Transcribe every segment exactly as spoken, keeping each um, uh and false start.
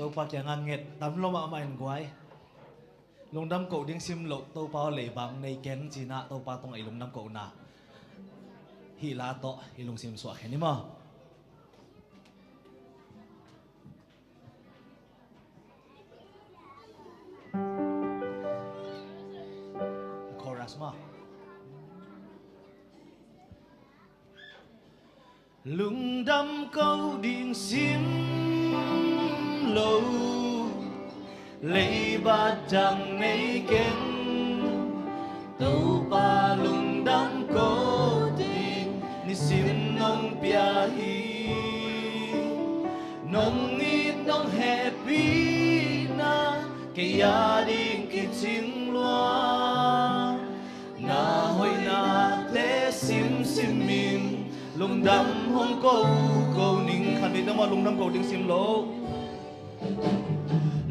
Topa kiangah nget tam lo mahmah in guai. Lungdam koh ding sim loh, Topa aw leibang nei keng cinah Topa tungah i lungdam kohna hih la tawh i lungsim suah khen ni maw? Chorus maw? Lungdam koh ding sim lo, leibat dang nei keng. Topa lungdam koh ding nisim nong pia hi. Nong it nong hehpihna kei a ding kicing lua. Na hoihnate simsim in lungdam hong ko ko ning. Khat vei teng maw, lungdam koh ding sim lo.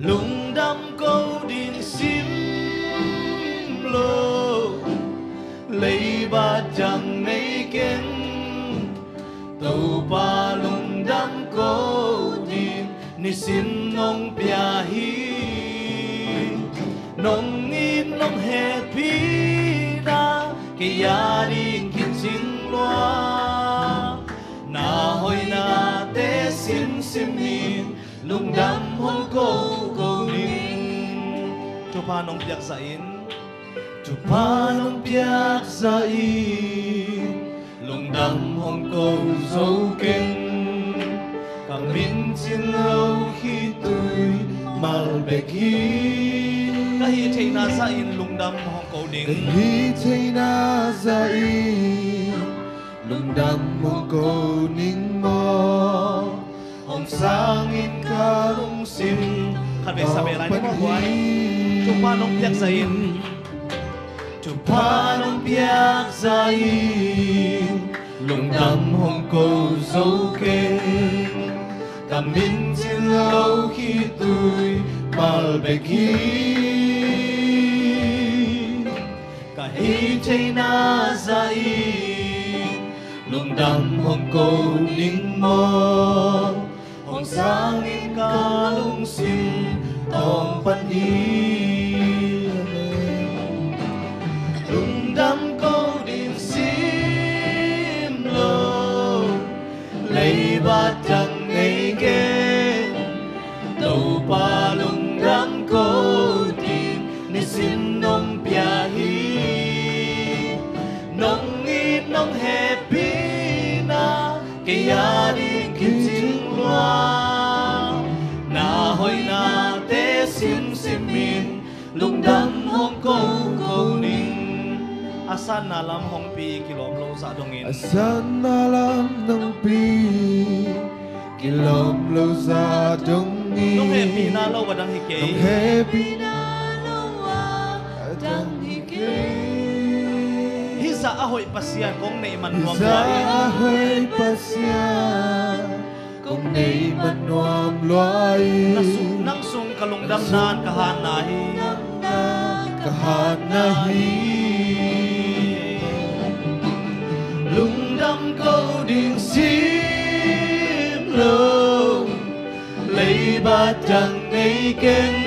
Lungdam koh ding sim lo, leibat dang nei keng. Topa lungdam koh ding nisim nong pia hi. Nong it nong hehpihna kei a ding kicing lua. Na hoihnate simsim in lungdam hong ko ko ning. Thupha nong piakzah in, thupha nong piakzah in lungdam hong ko zo keng. Ka min cin lo khitui mal bek hi. Ka hih theihna zah in lungdam hong ko ning. Ka hih theihna zah in lungdam hong ko ning maw? Hong sangin ka lungsim. Khat vei sa vei lai ni maw guai. Thupha nong piakzah in, thupha nong piakzah in lungdam hong ko zo keng. Ka min cin lo khitui mal bek hi. Ka hih theihna zah in lungdam hong ko ning maw? Hong sangin ka lungsim tawng pan hi. Amen. Lungdam koh ding sim lo, leibat dang nei keng. Topa lungdam koh ding nisim nong pia hi. Nong it nong hehpihna kei a ding kicing lua. Na hoihnate simsim in lungdam hong ko ko ning. A sanna lam hong pi kilawm lo zah dongin. A sanna lam nong pi kilawm lo zah dongin. Nong hehpihna lo a dang hi kei. Nong hehpihna lo a dang hi kei. Hih zah a hoih Pasian kong neih man nuam lua in. Hih zah a hoih Pasian kong neih man nuam lua in. Na sung, nang sung ka lungdamna in ka hatna hi. Ka hatna hi. Lungdam koh ding sim lo, leibat dang nei keng.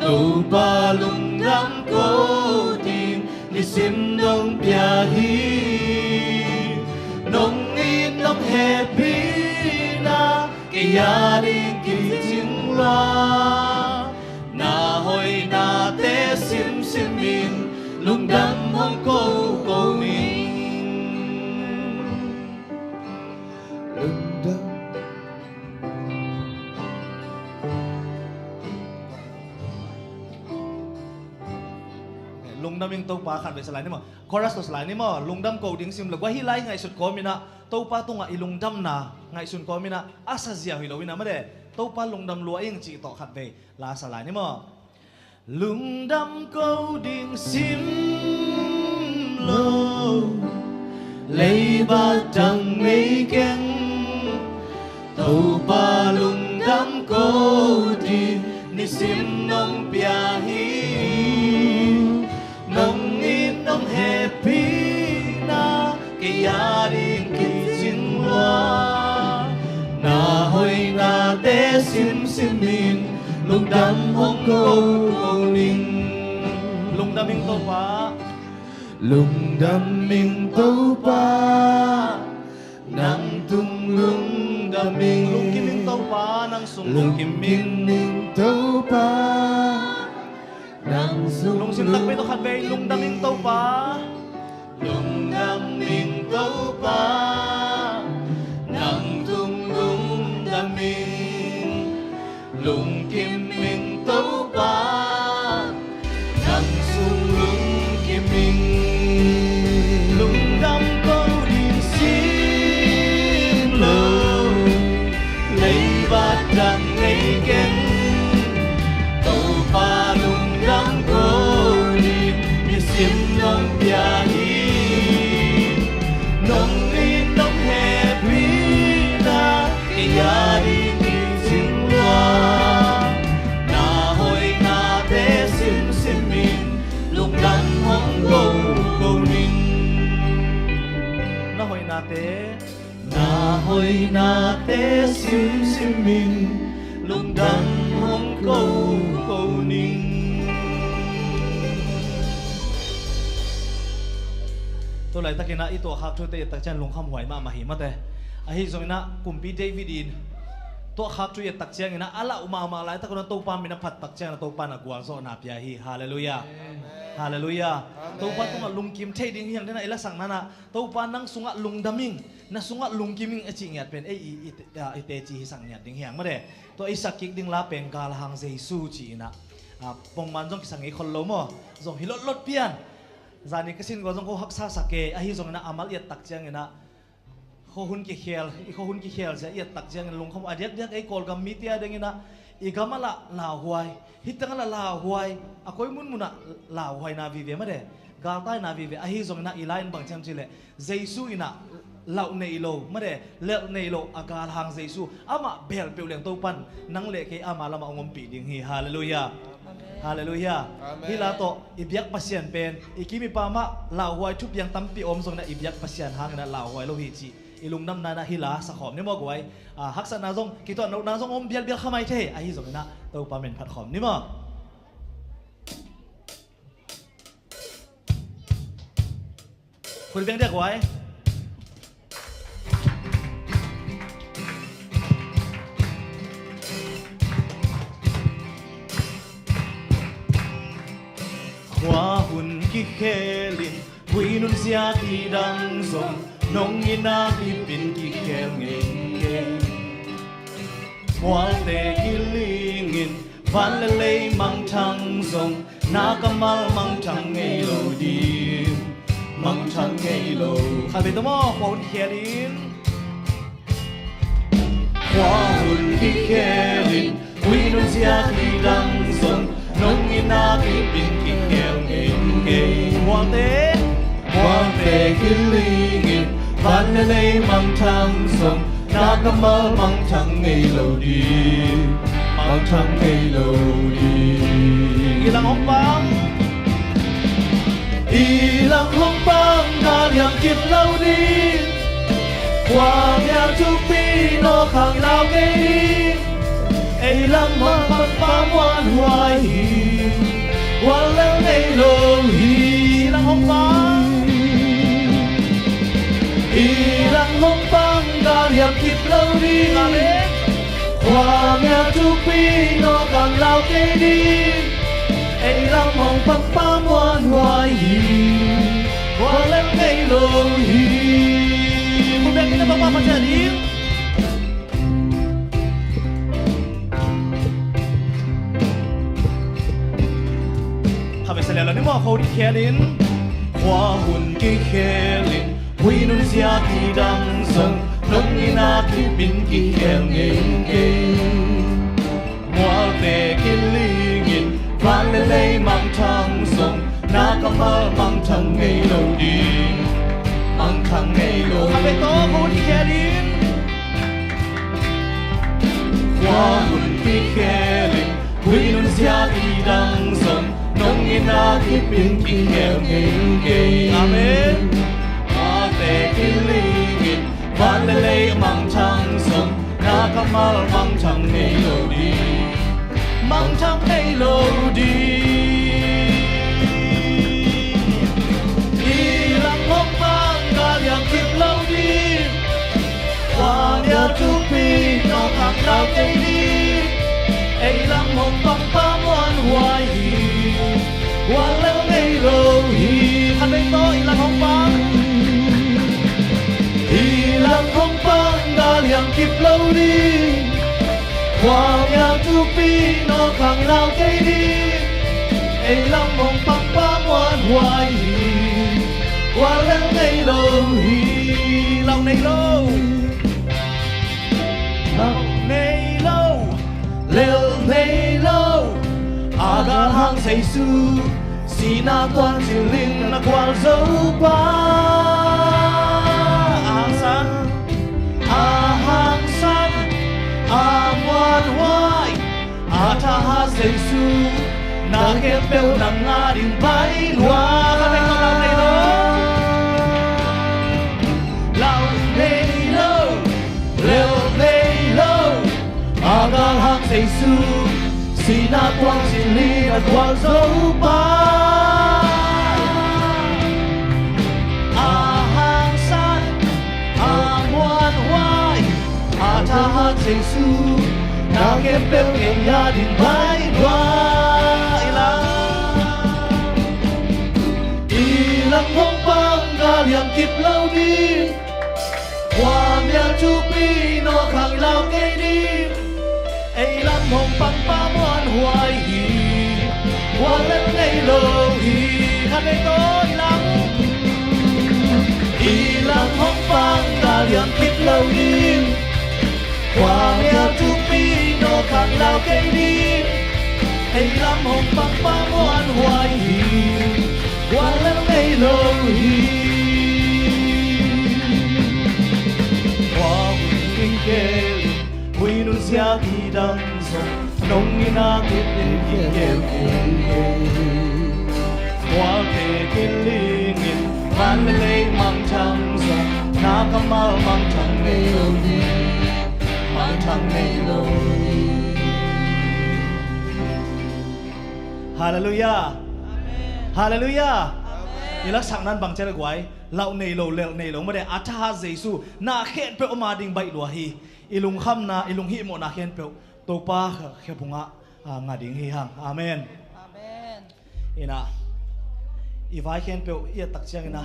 Topa lungdam koh ding nisim nong pia hi. Nong it nong hehpihna kei a ding kicing lua. Na hoihnate simsim in lungdam hong ko ko ning. Lungdam. Lungdam ing Topa, khat vei sa lai ni maw. Chorus tawh sa lai ni maw. Lungdam koh ding sim lo. Guai, hih lai ngaihsut kawm inah Topa tungah i lungdamna ngaihsun kawm inah a sazia hi lo inah made. Topa lungdam lua ing cih tawh khat vei la sa lai ni maw. Lungdam koh ding sim lo, leibat dang nei keng. Topa lungdam koh ding nisim nong pia hi. Nong it nong hehpihna kei a ding kicing lua. Na hoihnate Simsim in lungdam hong ko ko ning. Lungdam ing Topa. Lungdam ing Topa. Nang tung lungdam ing. Lungkim ing Topa, nang sung lungkim ing. Lungkim ing Topa. Nang sung. Lungsim takpi tawh khatvei lungdam ing Topa. Lungdam ing Topa, nang tung lungdam ing. Lungkim ing Topa, nang sung lungkim ing. Lungdam ko ding sim lo, leibat dang nei keng. Topa lungdam ko ding nisim nong pia hi. Nong it nong hehpihna kei a ding hi cing lua. Na hoihnate simsim in lungdam hong ko ko ning. Na hoihnate. Na hoihnate simsim in lungdam hong ko ko ning. Tua laitakin ah i tuahkhak thute i et tak ciang lungkhamhuai mahmah hi mate. Ahi zongin ah kumpi David in tuahkhak thu i et tak ciangin ah a lauh mahmah laitak un ah Topa min a phat tak ciangin ah Topa in a gualzawhna pia hi. Halleluiah. Amen. Halleluiah. Amen. Topa tungah lungkim thei ding hi hang den ah i lasakna in ah Topa nang sungah lungdam ing, na sungah lungkim ing a cih ngiat pen ei i, i, i teci hisak ngiat ding hi hang mate. Tua i sak kik ding la pen Galhang Jesu ci-in ah, a, pongman zong kisak ngei khol lo maw? Zong hi lotlot pian. Zani ka sin gua zong ko haksa sak e, ahi zongin ah a mal i et tak ciangin ah khuahun kikhel, i khuahun kikhel zia i et tak ciangin lungkham a diakdiak ei Kawlgam mite a dingin ah i gam ah lah lauhuai, hih teng ah lah lauhuai, a koi munmun ah lauhuaina vive mate, galtaina vive, ahi zongin ah i la in bang ciam cih leh Jesu in ah lauh nei lo mate, lelh nei lo a Galhang Jesu, amah belh peuh leng Topa in nang le kei ama lamah hong ompih ding hi. Halleluiah. Amen. Halleluiah. Amen. Hih la tawh i biak Pasian pen i kim i pam ah lauhuai thupiang tampi om zongin ah i biak Pasian hangin ah lauhuai lo hi cih i lungdamna in ah hih la sakhawm ni maw guai. A, haksatna zong, kituah nopna zong om bialbial kha mai thei, ahi zongin ah Topa min phat khawm ni maw. Khut beng dia guai. Khua hun kikhel in, vui nunzia kidang zong, nong itna kip in kikhel ngei kei. Mualte kiling in, van le lei mangthang zong, na kammal mangthang ngei lo ding, mangthang ngei lo. Khat vei tawh maw, khua hun kikhel in. Khua hun kikhel in, vui nunzia kidang zong, nong itna kip in kikhel ngei kei. Mualte, mualte kiling in, van le lei mangthang zong, na kammal mangthang ngei lo ding, mangthang ngei lo ding. I lang hong pang, i lang hong pang, gah liam kip lo ding. Khuamial thupi nawk hang lau kei ding. Ei lam hong pang pa muanhuai hi, guallel ngei lo hi. I lang hong pang, i lang hong pang, gah liam kip lo ding. Amen. Khuamial thupi nawk hang lau kei ding. Ei lam hong pang pa muanhuai hi, guallel ngei lo hi. Khut beng in a bang mah Pasian in. Khat vei sa lian lo ni maw, khua hun kikhel in. Khua hun kikhel in, vui nunzia kidang zong, nong itna kip in kikhel ngei kei. Mualte kiling in, van le lei mangthang zong, na kammal mangthang ngei lo ding, mangthang ngei lo. Khat vei tawh, khua hun kikhel in. Khua hun kikhel in, vui nunzia kidang zong, nong itna kip in kikhel ngei kei. Amen. Mualte kiling in, van le lei mangthang zong, na kam Mangthang nei lo ding, mangthang nei lo ding. I lam hong pang gal hiam kip lo ding. Khuamial thupi nawk hang lau kei ding. Ei lam hong pang Pa muanhuai hi. Guallel ngei lo hi. Khat vei tawh, i lam hong pang. I lam hong pang gal hiam kip lo ding. Khuamial thupi nawk hang lau kei ding. Ei lam hong pang Pa muanhuai hi. Guallel ngei lo hi. Lau nei lo. Lau nei lo. Lel nei lo. A galhang Jesu, sihna tuan silhin na gualzo pa. A hangsan, a hangsan, a muanhuai, a thahat Jesu, na khempeuh nang a ding baih lua. Khat vei tawh, lau nei lo. Lau nei lo. Lel nei lo. A galhang Jesu, sihna tuan silhin na gualzo pa. A hangsan, a muanhuai, a thahat Jesu, na khempeuh ei a ding baih lua. I lam, i lam hong pang gal hiam kip lo ding. Khuamial thupi nawk hang lau kei ding. Ei lam hong pang Pa muanhuai hi. Guallel ngei lo hi. Khat vei tawh, i lam, i lam hong pang gal hiam kip lo ding. Khuamial thupi nawk hang lau kei ding. Ei lam hong pang Pa muanhuai hi. Guallel ngei lo hi. Khua hun in kel, hui nunzia kidang zong, nong in a kip ding kingel kei. Khualte kilingin, man le lei mangthang zong, na kammal mangthang nei lo ding, mangthang nei lo ding. Halleluiah. Halleluiah. I laksakna in bang ci hiam guai? Lau nei lo, lel nei lo, mate, a thahat Jesu, na khempeuh ama ding baih lua hi. I lungkhamna, i lunghihmawhna khempeuh Topa khe, khe phungah, a, ngah ding hi hang. Amen. Amen. Ina, i vai khempeuh i et tak ciangina,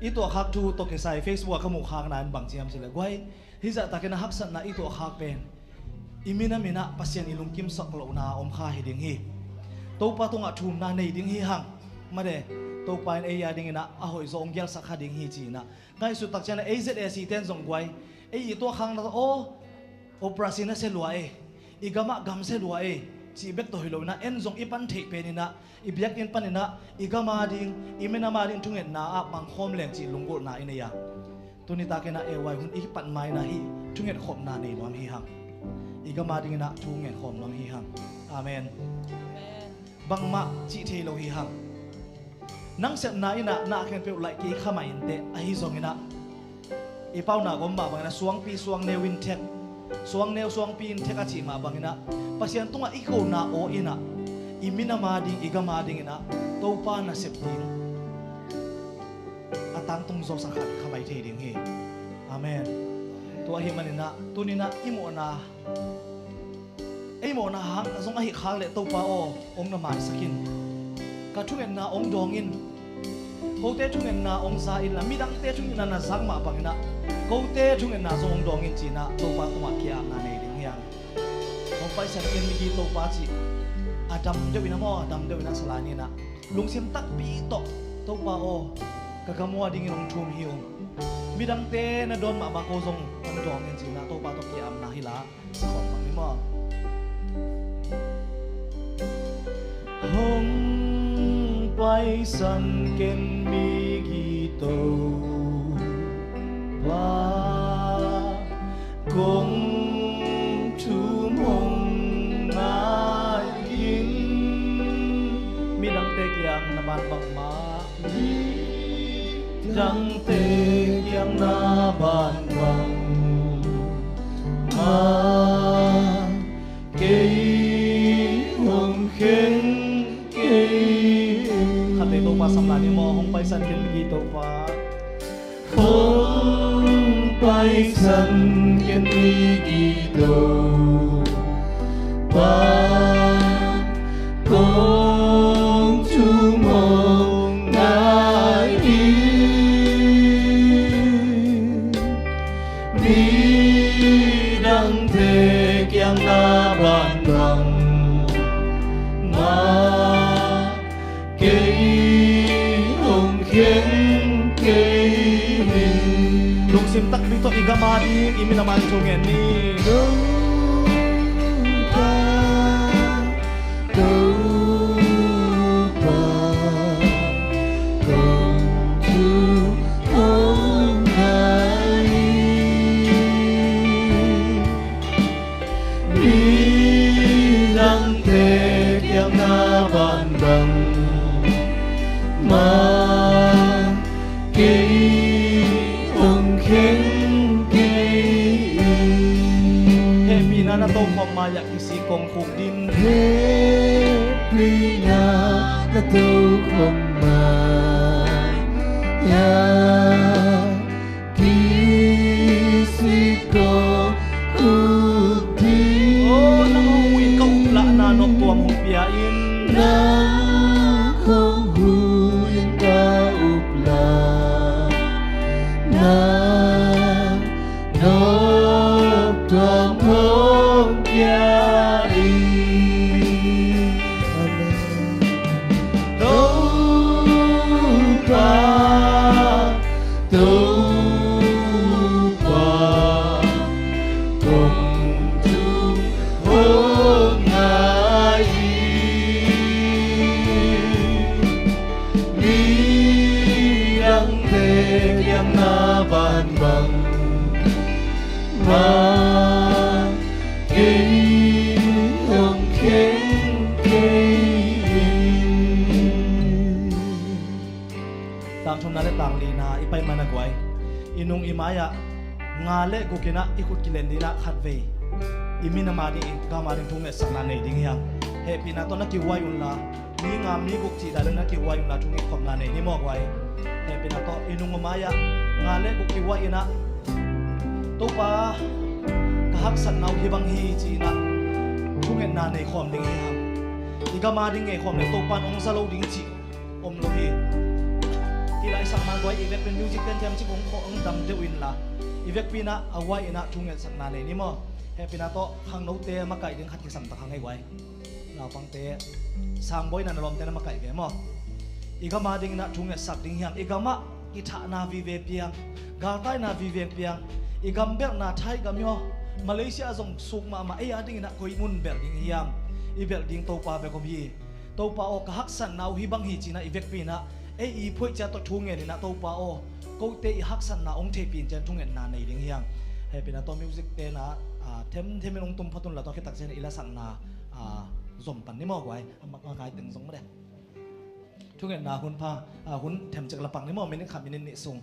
i tuahkhak thu tawh kisai Facebook ah ka muhkhakna in bang ci hiam cih leh, guai, hih zahtakin a haksatna i tuahkhak pen i minam in ah Pasian i lungkimsak lohna om kha hi ding hi. Topa tungah thumna nei ding hi hang. Mate, Topa in ei a dingin ah a hoihzaw hong gelsak kha ding hi ci-in ah ngaihsut tak ciangin ah ei Z A C ten zong guai, ei i tuahkhakna tawh, aw, operasi na sia lua e, i gamah gam sia lua e, cih bek tawh hi lo in ah, en zong i pan theih pen in ah, i biakinn panin ah i gam a ding, i minam a ding thungetna ah pangkhawm leng cih lunggulhna i nei a. Tuni takin ah ei vai hun i kipat ma-in ah hih thungetkhopna nei nuam hi hang. I gam a dingin ah thungetkhawm nuam hi hang. Amen. Amen. Bangmah cih thei lo hi hang. Nang sepna in ah na khempeuh laih kei kha mah inteh, ahi zongin ah i pauna gawm mah bangin ah suangpi suangneu in thek, suangneu suangpi in thek a cih mah bangin ah Pasian tungah i kona aw in ah i minam a ding, i gam a dingin ah Topa nasep ding a tangtung zawsak kha, kha mai thei ding hi. Amen. Tua ahih manin ah tuni-in ah i mawhna, ei mawhna hang zong ahih khak leh, Topa aw, hong na maisak in. Ka thungetna hong dawng in. Kote thungetna hong za inla, midangte thungetna na zak mah bangin ah kote thungetna zong hong dawng in ci-in ah Topa tungah ki-apna nei ding hi hang. Hong Paisan Ken Migi Topa cih a dam deuh in ah maw, a dam deuh in ah sa lai ni in ah, lungsim takpi tawh, Topa aw, ka gam a dingin hong thum hi ung. Midangte na dawn mahmah ko zong hong dawng in ci-in ah Topa tawh ki-apna hi la. Hong Paisan Ken Migi Topa, kong thum hong ngai in. Midangte kiang na ban bangmah, midangte kiang na ban bangmah San ken ni ki do pa kong tu mong ngai i, mi dangte kiang na bangbang ma kei hong kheng kei hi. Lungsim takpi tawh i gam a ding i minam a ding thu ngen ni. Topa, Topa, kong tu kong ngai. Midangte kiang na bangbang ma kei hong kheng kei in. Hehpihna na tokhom ma-ah kisik kong khuk ding. Hehpihna na tokhom ma-ah kisik kong khuk ding. Oh, nang hong huh in ka uplahna noptuam hong pia in. Nang hong huh in ka uplahna noptuam hong pia in. Amen. Topa, Topa, kong tu kong ngai i, midangte kiang na bangbang ma kei hong kheng kei in. Tang thumna le tang lina i pai man a guai, i nung i mai-ah nga le guk in ah i khut kilen ding in ah khatvei i minam a ding, i gam a ding thungetsakna nei ding hi hang. Hehpihna tawh na kihuai unla, mi nga mi guk cih dan le na kihuai unla, thungetkhopna nei ni maw guai. Hehpihna tawh i nung i mai-ah nga le guk kihuai in ah, Topa, ka haksatna uh hih bang hi ci-in ah thungetna nei khawm ding hi hang. I gam a ding ngei khawm le Topa in hong za lo ding cih om lo hi. Hih lai sak man guai, i vekpi in music ten them cik hong khawh hong dam deuh inla, i vekpi in ah a huai in ah thungetsakna nei ni maw. Hehpihna tawh khangnote makaih ding khat kisam tak hang ei guai. Naupangte, sangbuaina na lawmte na makaih ve maw. I gam a ding in ah thungetsak ding hi hang. I gam ah kithahna vive piang, galtaina vive piang, i gam belhna Thai gam hi aw, Malaysia zong suk mahmah, ei a ding in ah koi mun belh ding hiam? I belh ding Topa bek om hi. Topa aw, ka haksatna uh hih bang hi ci-in ah i vekpi in ah ei i phuaih ciat tawh thu ngen in ah, Topa aw, kote i haksatna hong theihpih in ci-in thungetna nei ding hi hang. Hehpihna tawh music te in ah, ah, themthem in hong tum phot unla, tua khit tak ciangin i lasakna, ah, zom pan ni maw guai. A mak a kai teng zong mah de. Thungetna hun pha, ah, hun themcik la pang ni maw, minit khat minit nih sung.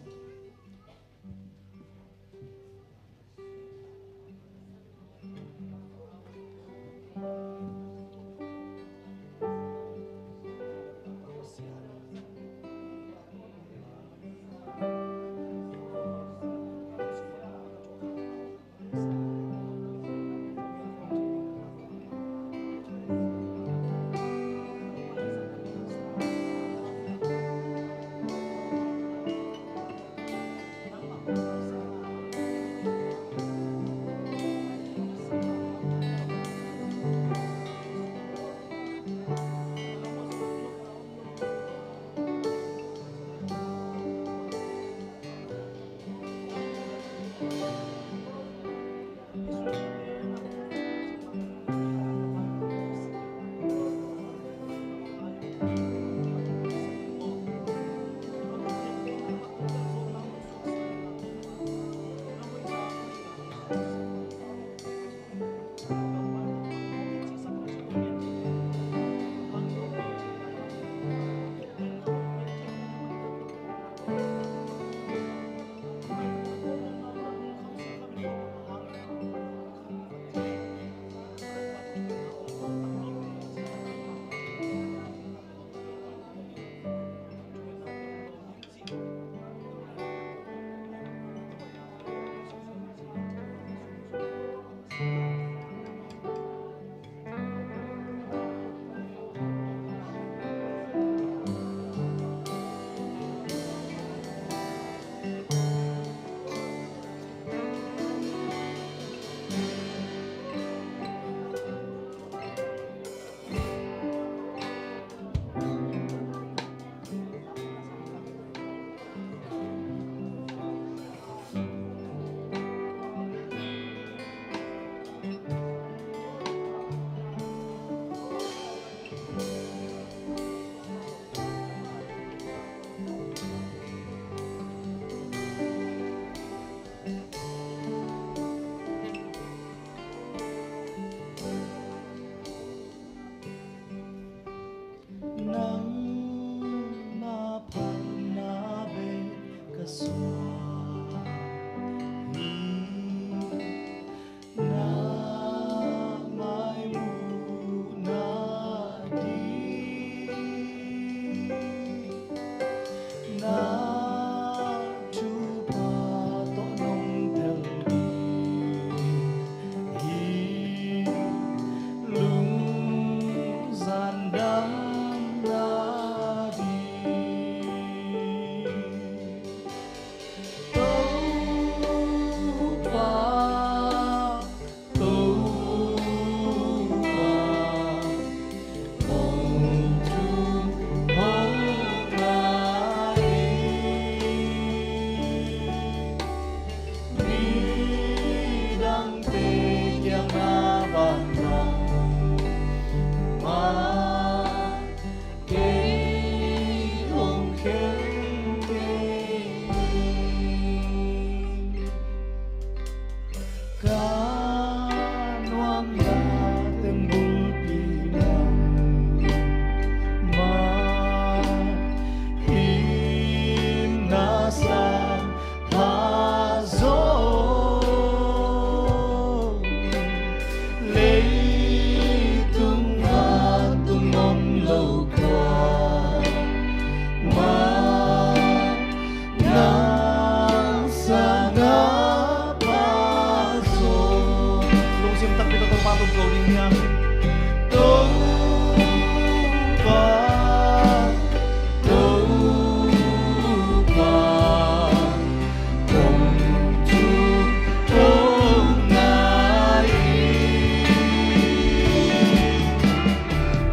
Kum ko ding hiam? Topa, Topa, kong thu kong ngai.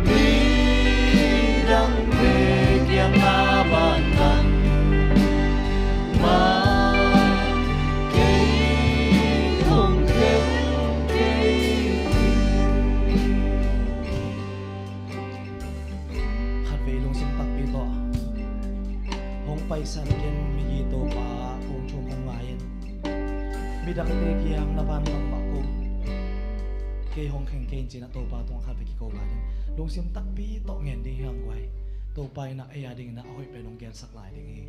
Midangte kiang na banban ma kei hong khen kei in. Khatvei lungsim takpi tawh hong paisan ken migi Topa kong thum hong ngai in. Midangte kiang na banban mah kong kei hong khen kei in ci-in ah Topa tungah khatvei kiko lai ding. Lungsim takpi tawh ngen ding hi hang guai. Topa in ah ei a dingin ah a hoih pen hong gensak lai ding hi.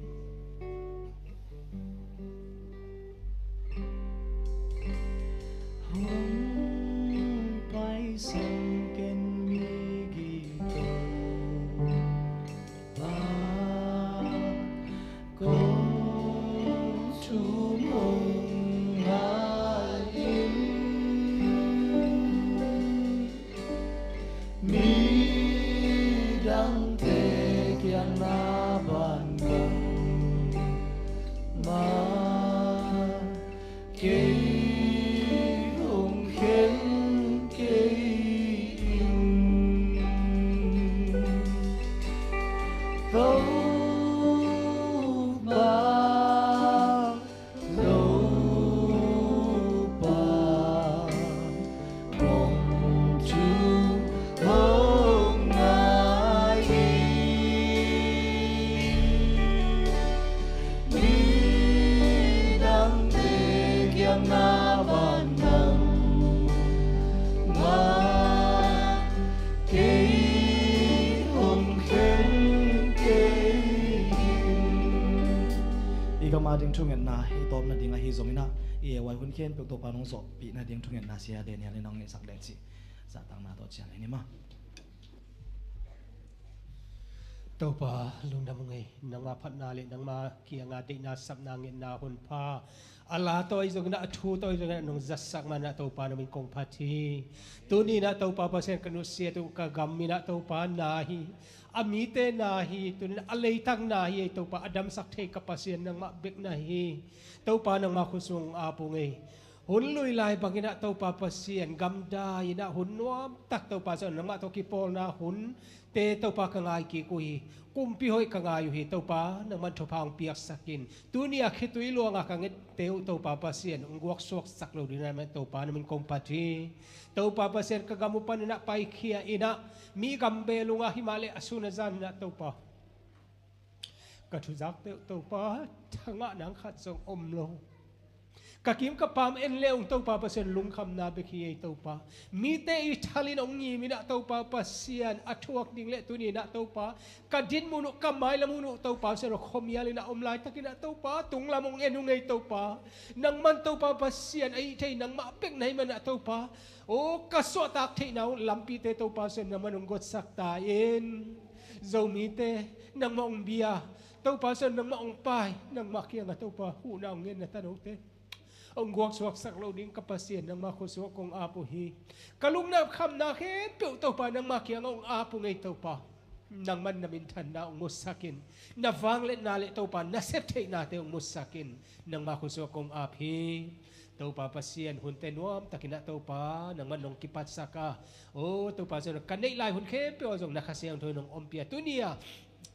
Hong paisan ken migi Topa, kong thum hong ngai in. Midangte kiang na banban ma kei hong khen kei in. Topa, Topa, kong thum hong ngai in. Midangte kiang na banban ma kei hong khen kei in. I gam a ding thungetna i tawpna ding ahi zongin ah, i A Y hun khempeuh Topa nong zawhpih nading thungetna Sia Daniel in hong ngetsak den cih zahtakna tawh cian in i ma. Topa, lungdam ung ei, nangma phatna le nangma kianga deihna, sapna, ngetna, hun pha, a la tawh ahi zongin ah, a thu tawh ahi zongin ah nong zatsak man ah Topa, na min kong phat hi. Tuni in ah Topa Pasian, ka nusiat uh ka gam in ah Topa na hi. A mite na hi, tuni in ah a leitang na hi ei Topa, a damsak thei ka Pasian nangmah bek na hi. Topa, nangma khuasung ap ung ei. Hun lui lai bangin ah Topa Pasian, gamdai in ah hun nuamtak Topa Pasian, nangmah tawh kipawlna hunte Topa ka ngai kik uh hi. Kumpi hoih ka ngai uh hi Topa, nangman thupha hong piaksak in. Tuni a khitui luanga ka ngette uh Topa Pasian, hong guaksuaksak lo ding na min Topa, na min kong phat hi. Topa Pasian, ka gam uh panin ah paikhia in ah, mi gam bel ung ah, himahleh a sun a zan in ah Topa, ka thuzakte uh Topa, thangah nang khat zong om lo. Ka kim ka pam en le ung Topa Pasian, lungkhamna bek hi ei Topa. Mite i thal in hong ngim in ah Topa Pasian, a thuak ding le tuni in ah Topa, ka dinmun uh, ka mailam hun uh Topa Pasian, a khuamial in ah om laitakin ah Topa, tunglam hong en ung ei Topa. Nangman Topa Pasian, a hih thei nangmah bek na hih man ah Topa, aw, ka suahtak theihna uh lampite Topa Pasian, nangman hong gotsak ta in. Zomite nangmah hong bia, Topa Pasian, nangmah hong pai, nangmah kiangah Topa huhna hong ngen na tanote hong guaksuaksak lo ding ka Pasian, nangma khuasung ah kong ap uh hi. Ka lungna khamna khempeuh Topa, nangma kiangah hong ap ung ei Topa. Nangman na minthanna hong musak in, na vangliatna le Topa na sep theihnate hong musak in, nangma khuasung ah kong ap hi. Topa Pasian, hunte nuamtakin ah Topa, nangman nong kipatsak a, aw Topa Pasian, ka neih lai hun khempeuh ah zong na Kha Siangtho in hong ompih a, tuni a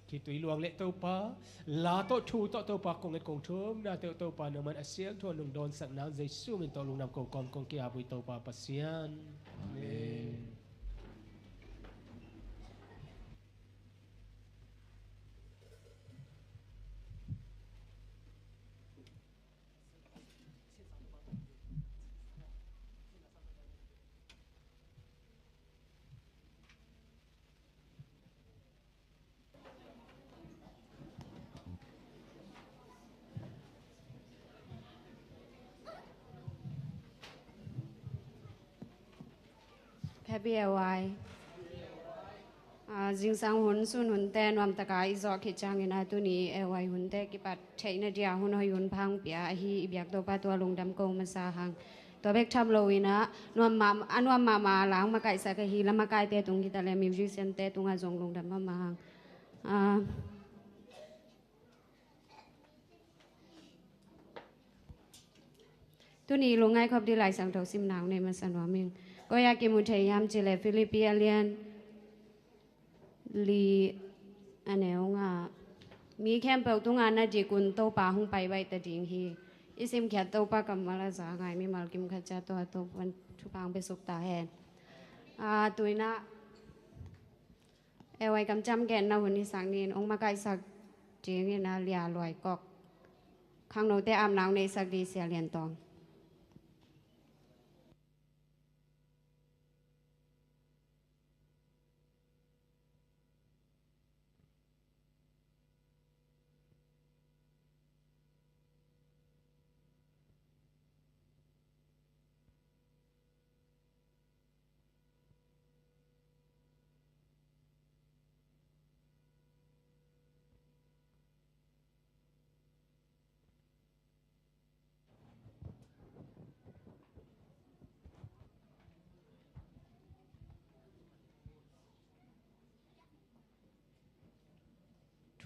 khitui luang le Topa, la tawh thu tawh Topa, kong nget kong thumnate uh Topa, nangman a siangtho in hong dawnsak nang Jesu min tawh lungdam ko kawm kong ki-ap uh hi Topa Pasian. Amen. Happy A Y. Ah, zingsang hun, sun hunte nuamtaka i zawh khit ciangin ah tuni A Y hunte kipat theihna dia hun hoih hun pha hong pia ahi i biak Topa tungah lungdam ko masa hang. Tua bek tham lo in ah, nuam mah, a nuam mahmah la hong makaihsak ahi, la makaite tung hi ta leh, musician-te tungah zong lungdam mahmah hang. Ah, tuni lungngaih khop ding Lai Siangtho simna nei masa nuam ing. Koi ah kimu thei hiam cih leh Philippi a lian li a neu nga, mi khempeuh tungah na dik un Topa hong pai baih ta ding hi. I simkhiat Topa kammal a za ngai mimal kim khat ciat tawh a Topa'n thupha hong pia suk ta hen. Ah, tu in ah, A Y kamciam genna hun i sak ni in, hong makaihsak ding in ah, Lia Luai Kok. Khangnote apna hong neihsak ding Sia Lian Tawng.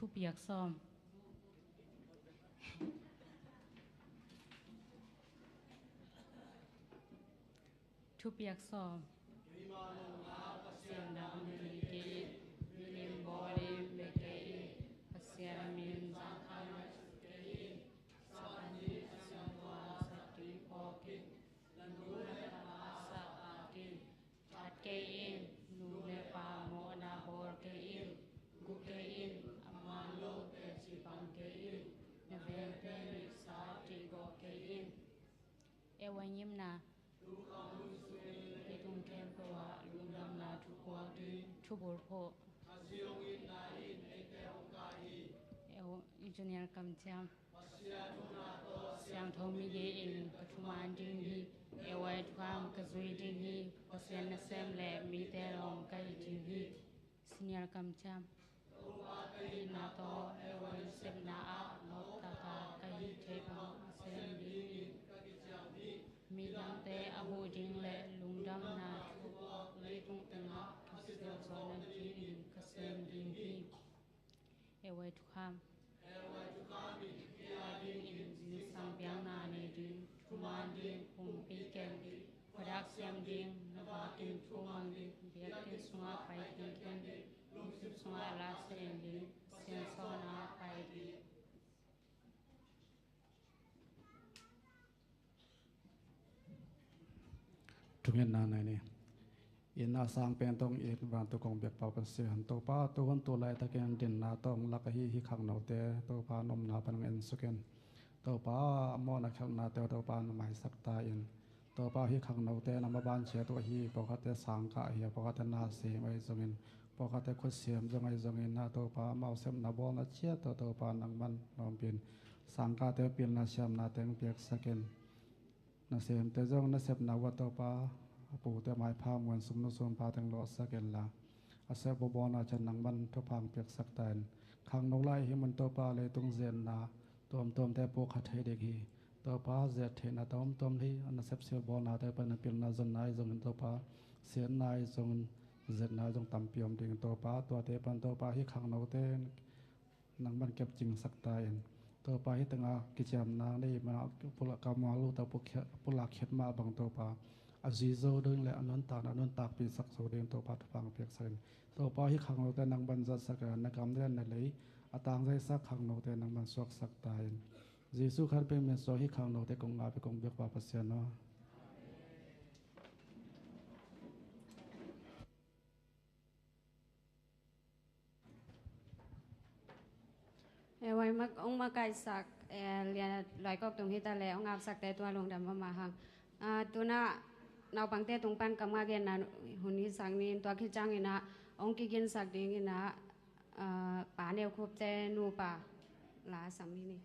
Thupiak sawm. Thupiak sawm. Pasian nang mi kei in, milim bawlin bia kei in, Pasian min zangkhai ngaihsut kei in, Sabbath ni a siangtho a zat ding phawk in, na nu le na pa sa phak in, that kei in, nu le pa mawhna bawl kei in, gu kei in, a man lo teci pang kei in, na vengte misa cih gawh kei in. A Y ngimna. Leitung khempeuh ah lungdamna thu puak ding. Thubulphuh. A zi hong itna in eite hong kai hi. A Y junior kamciam. Pasian huhna tawh siangtho migi in ka thuman ding hi. A Y thukham ka zui ding hi. Pasian nasem le mite lawm ka hi ding hi. Senior kamciam. Topa ka hihna tawh A Y nasepna ah noptaka ka hih thei bang a sem dingin ka kiciam hi. Midangte a huh ding le lungdamna thu puak leitung tengah ka sialsuahna dingin ka sem ding hi. A Y thukham. Zingsang biakna nei ding, thuman ding, pumpi kem ding, khuadak siam ding, na vakin thu mang ding, biakinn sungah pai kengkeng ding, lungsim sungah lasih en ding, Pasian sawlna pai ding. Thungetna nei ni. Itna sang pen tawh hong it vantung kong biakpa Pasian Topa, tuhun tu laitakin dinna tawh hong lak ahi hih khangnote Topa nopna pan hong ensuk in. Topa a mawhna khialhnate uh Topa na maisak ta in. Topa hih khangnote na maban ciat uh ahi, pawlkhatte sangkah ahi a, pawlkhatte na sem ahi zongin, pawlkhatte khutsiam zong ahi zongin na Topa amau sepna bawlna ciat uh Topa nangman nawmpin. Sangkahte uh pilna siamnate hong piaksak in. Nasemte zong nasepna uah Topa a pute maipha muan sumnu sumpha teng lawhsak inla, a sep bawlna ciat nangman thupha hong piaksak ta in. Khangno lai hi mun Topa leitung zetna tuamtuamte pawlkhat thei ding hi. Topa zet theihna tuamtuam hi. A nasep silbawlnate pan pilna zonna ahi zongin Topa siatna ahi zongin zetna ahi zong tampi om ding Topa, tuate pan Topa hih khangnote nangman kepcingsak ta in. Topa hih tengah kiciamna nei mana pulak kammal uh ta pulak khiat mah bang Topa a zui zo ding le a nuntakna a nuntakpisak zo ding Topa thupha hong piaksak in. Topa hih khangnote nangman zatsak a, na gam le na lei a tangzaisak khangnote nangman suaksak ta in. Jesu khat pen min suang hih khangnote kong ngap hi kong biakpa Pasian aw. Eh, hong makaihsak, eh, Lia Luai Kok tung hi ta leh, hong apsakte tua lungdam mahmah hang. Ah, tu-in ah naupangte tung pan kammal genna hun i sak ni in, tua khit ciangin ah hong kiginsak dingin ah, ah, Pa Neu Khup te nupa la sam ni ni.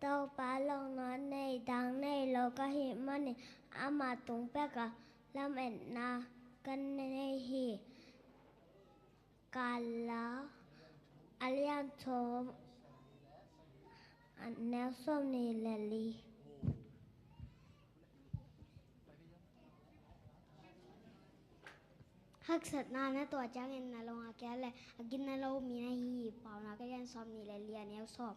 Topa lawhna nei dang nei lo ka hih manin ama tung pekah lametna ka nei hi. Kala a lian thum, a neu sawmnih le li. Haksatna na tuah ciangin na lawng a kia le a gina lo mi na hi hi. Paunak a lian sawmnih le li, a neu sawm.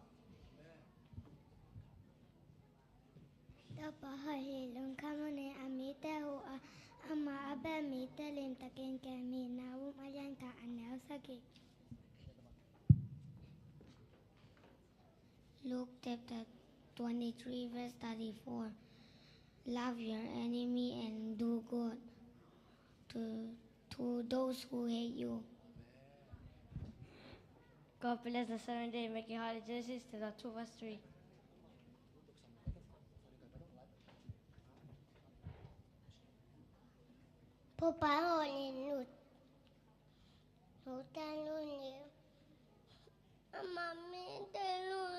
Topa hoih hi, lungkham un, a mite huh a, amah a bel mite limtakin kem hi. Nahum a lian khat, a neu sagih. Luke chapter twenty-three, verse thirty-four. Love your enemy and do good to, to those who hate you. God bless the seventh day. Make it holy. Genesis chapter two, verse three. Papa honin lut. Lut tan lut ni. Ama mi te lut.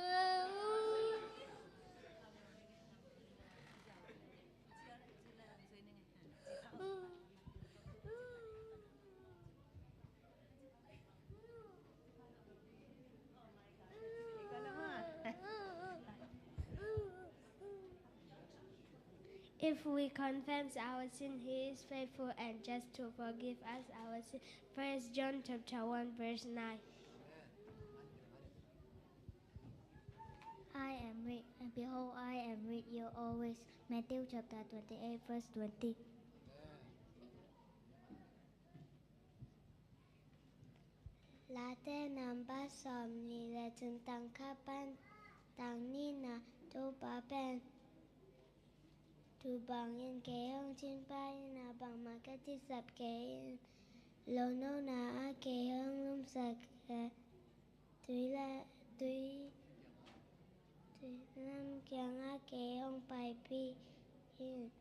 If we confess our sin, he is faithful and just to forgive us our sin. First John chapter one, verse nine. I am with, and behold, I am with you always. Matthew chapter twenty-eight, verse twenty. Late namba sawmnih le thum, tang khat pan tang nihna. Topa pen tuu bangin kei hong cingh pah in a, bangmah ka cihsap kei in. Lohnopna ah kei hong lumsak a, tui la, tui, tui lam kiangah kei hong paipih in.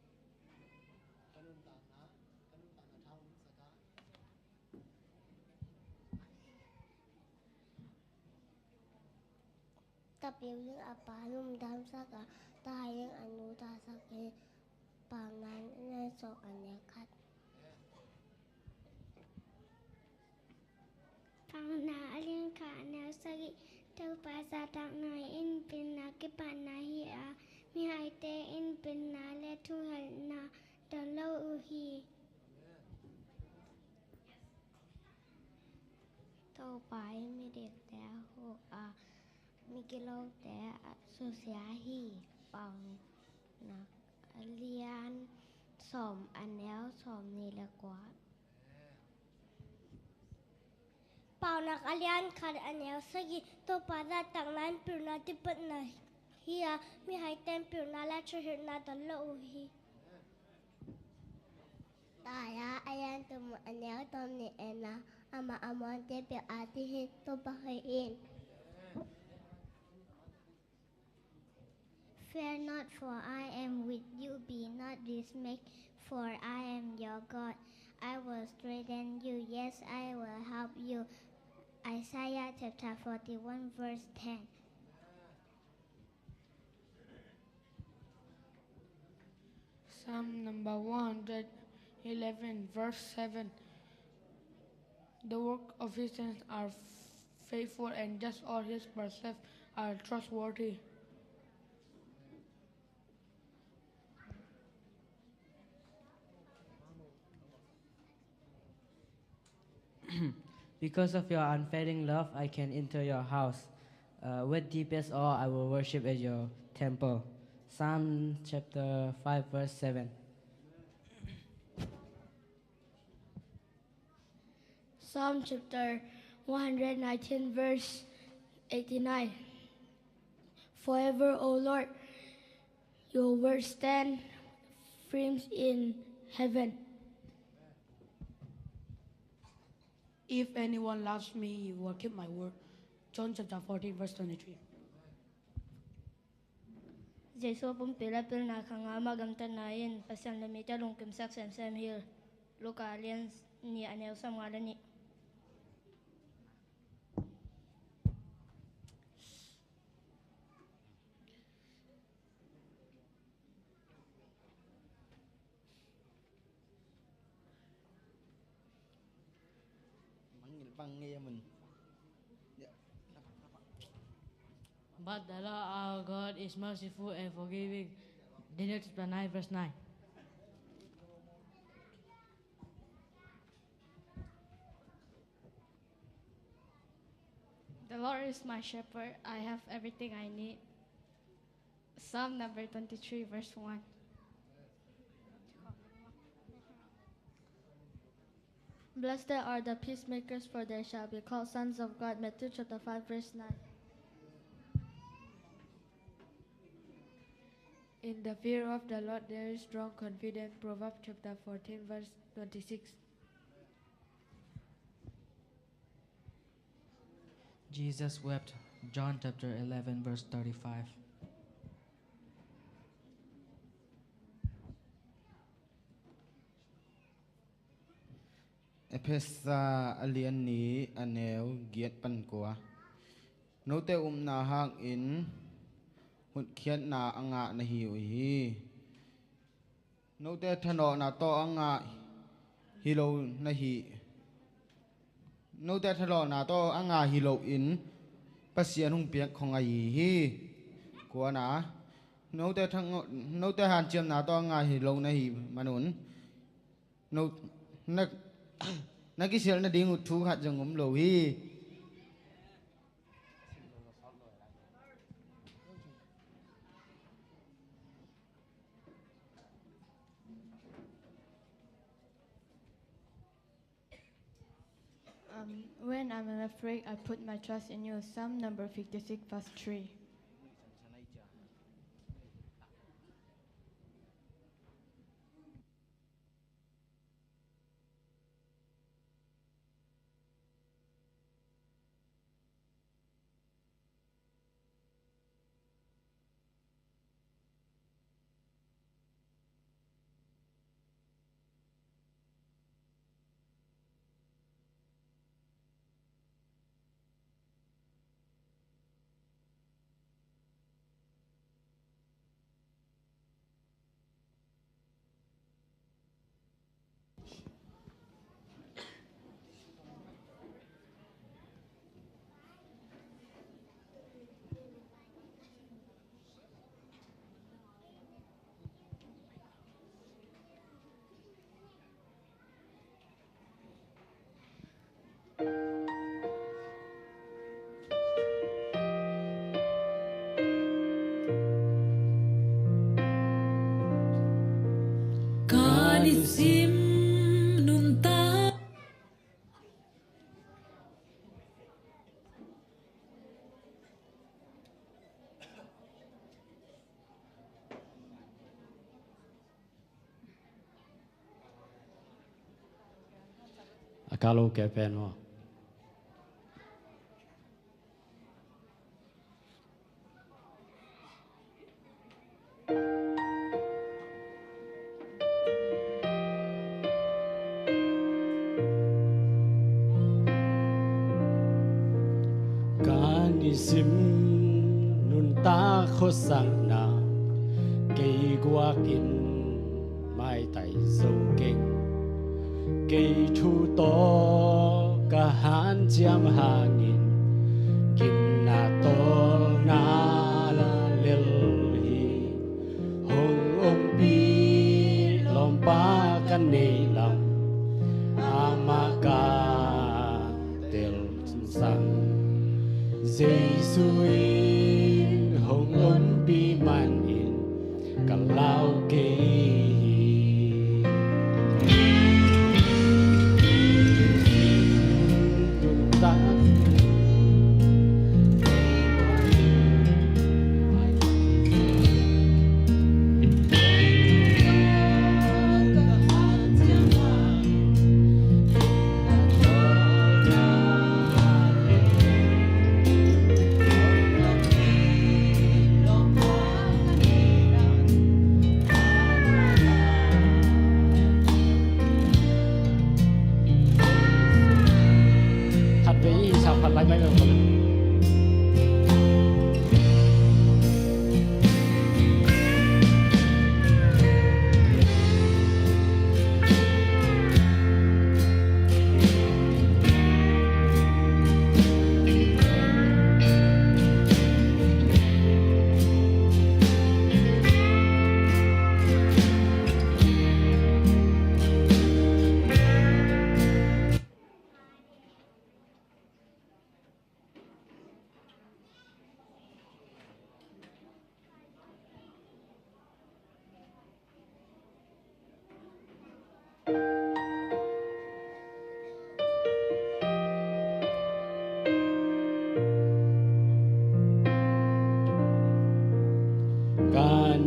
Tapiu in a pa lungdamsak a, ta in a nu thasak hi. Paunak a lian sawm, a neu khat. Paunak a lian khat, a neu sagih. Topa zahtakna in pilna kipatna hi a, mihaite in pilna le thuhelhna don lo uh hi. Topa in midikte huh a, migilote a susia hi. Paunak a lian sawm, a neu sawmnih le kua. Paunak a lian khat, a neu sagih. Topa zahtakna in pilna kipatna hi a, mihaite in pilna le thuhilhna don lo uh hi. Isaiah a lian thum, a neu sawmnih le nga. Amah a muante peuh ading hi. Topa hoih in. Fear not, for I am with you. Be not dismayed, for I am your God. I will strengthen you. Yes, I will help you. Isaiah chapter forty-one, verse ten. Psalm number one hundred eleven, verse seven. The work of his hands are faithful, and just all his precepts are trustworthy. Because of your unfailing love, I can enter your house. Uh, with deepest awe, I will worship at your temple. Psalm chapter five, verse seven. Psalm chapter one hundred nineteen, verse eighty-nine. Forever, O Lord, your word stand firm in heaven. If anyone loves me, he will keep my word. John chapter fourteen, verse twenty-three. Jesu a pumpi le pilna khanga, amah gamtatna in Pasian le mite lungkimsak semsem hi. Luka a lian nih, a neu sawmnga le nih. But the Lord our God is merciful and forgiving. Daniel chapter nine, verse nine. The Lord is my shepherd. I have everything I need. Psalm number twenty-three, verse one. Blessed are the peacemakers, for they shall be called sons of God. Matthew chapter five, verse nine. In the fear of the Lord there is strong confidence. Proverbs chapter fourteen, verse twenty-six. Jesus wept. John chapter eleven, verse thirty-five. Efesa a lian nih, a neu giat pan kua. Note upna hangin hotkhiatna a ngah na hi uh hi. Note thanawhna tawh a ngah hi lo na hi. Note thanawhna tawh a ngah hi loin Pasian hong piak khong ahi hi. Kuana, note thang-, note hanciamna tawh a ngah hi lo na hi manun, no, na, na kisial nading uh thu khat zong om lo hi. Um, when I'm afraid, I put my trust in you. Psalm number fifty-six, verse three. Ka nisim nuntak. A kalo ke pen maw? Ka nisim nuntak khuasakna, kei guakin maitai zo keng. Kei thu tawh ka hanciam hangin, gimna tawlna lel hi. Hong ompih lawmpa ka nei lam, amah ka tel sang. Jesu in hong ompih manin ka lau kei hi.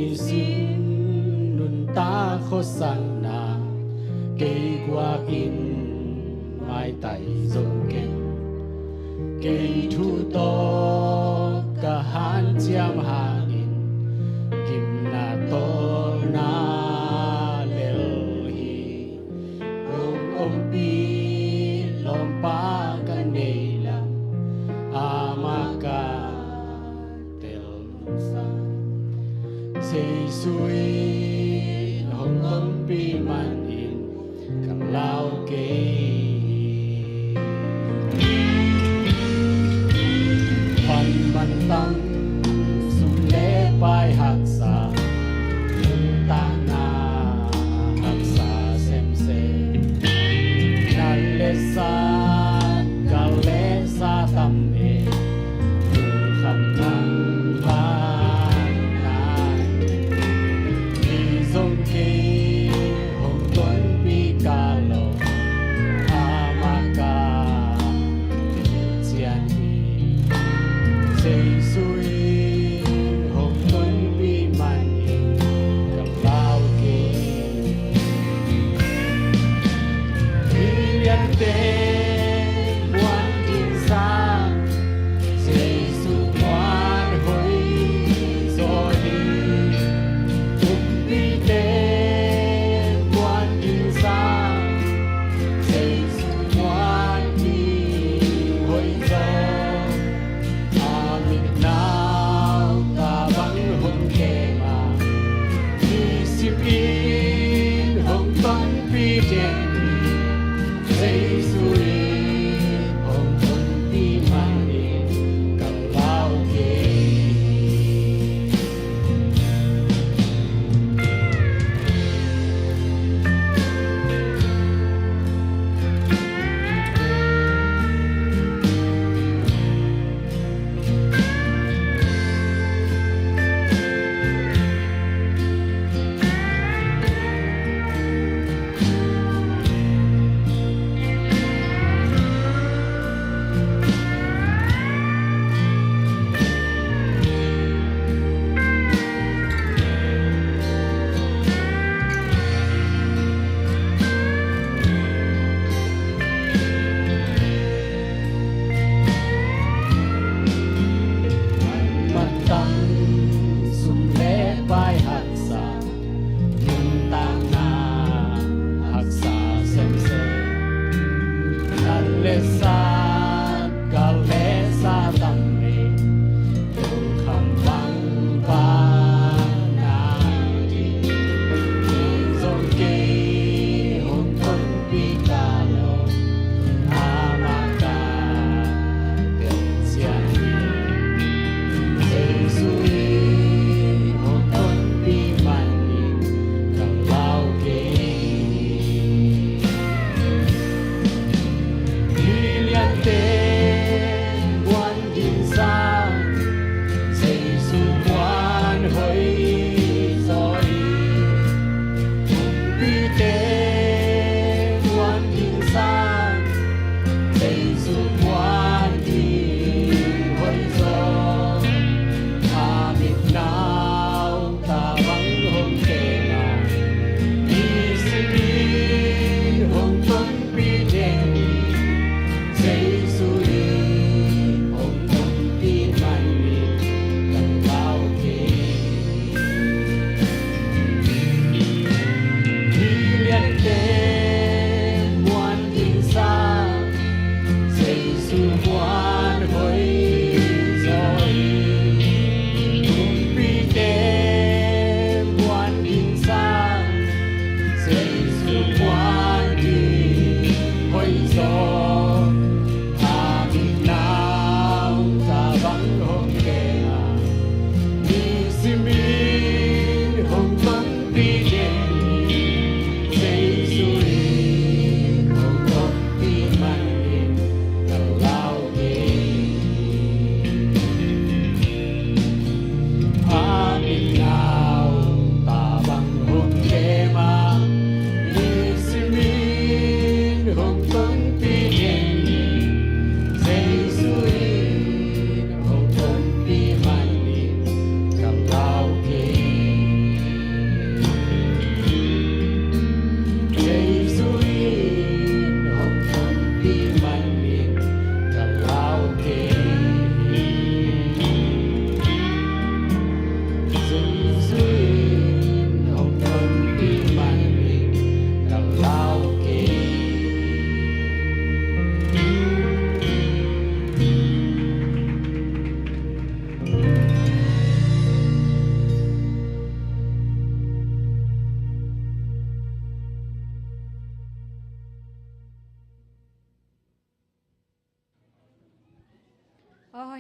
Sin nuntak khuasakna kei guakin maitai zo keng. Kei thu tawh ka hanciam hangin gimna tawlna lel hi. Hong ompih lawmpa ka nei lam amah ka telsa. Jesu in hong ompih manin ka lau kei. Pan mantam sum le pai haksa, nuntakna haksa semsem. Nat le sat, gal le sa tam e, lungkham nang bang nai. Kei zong kei hong tonpih ka lo, a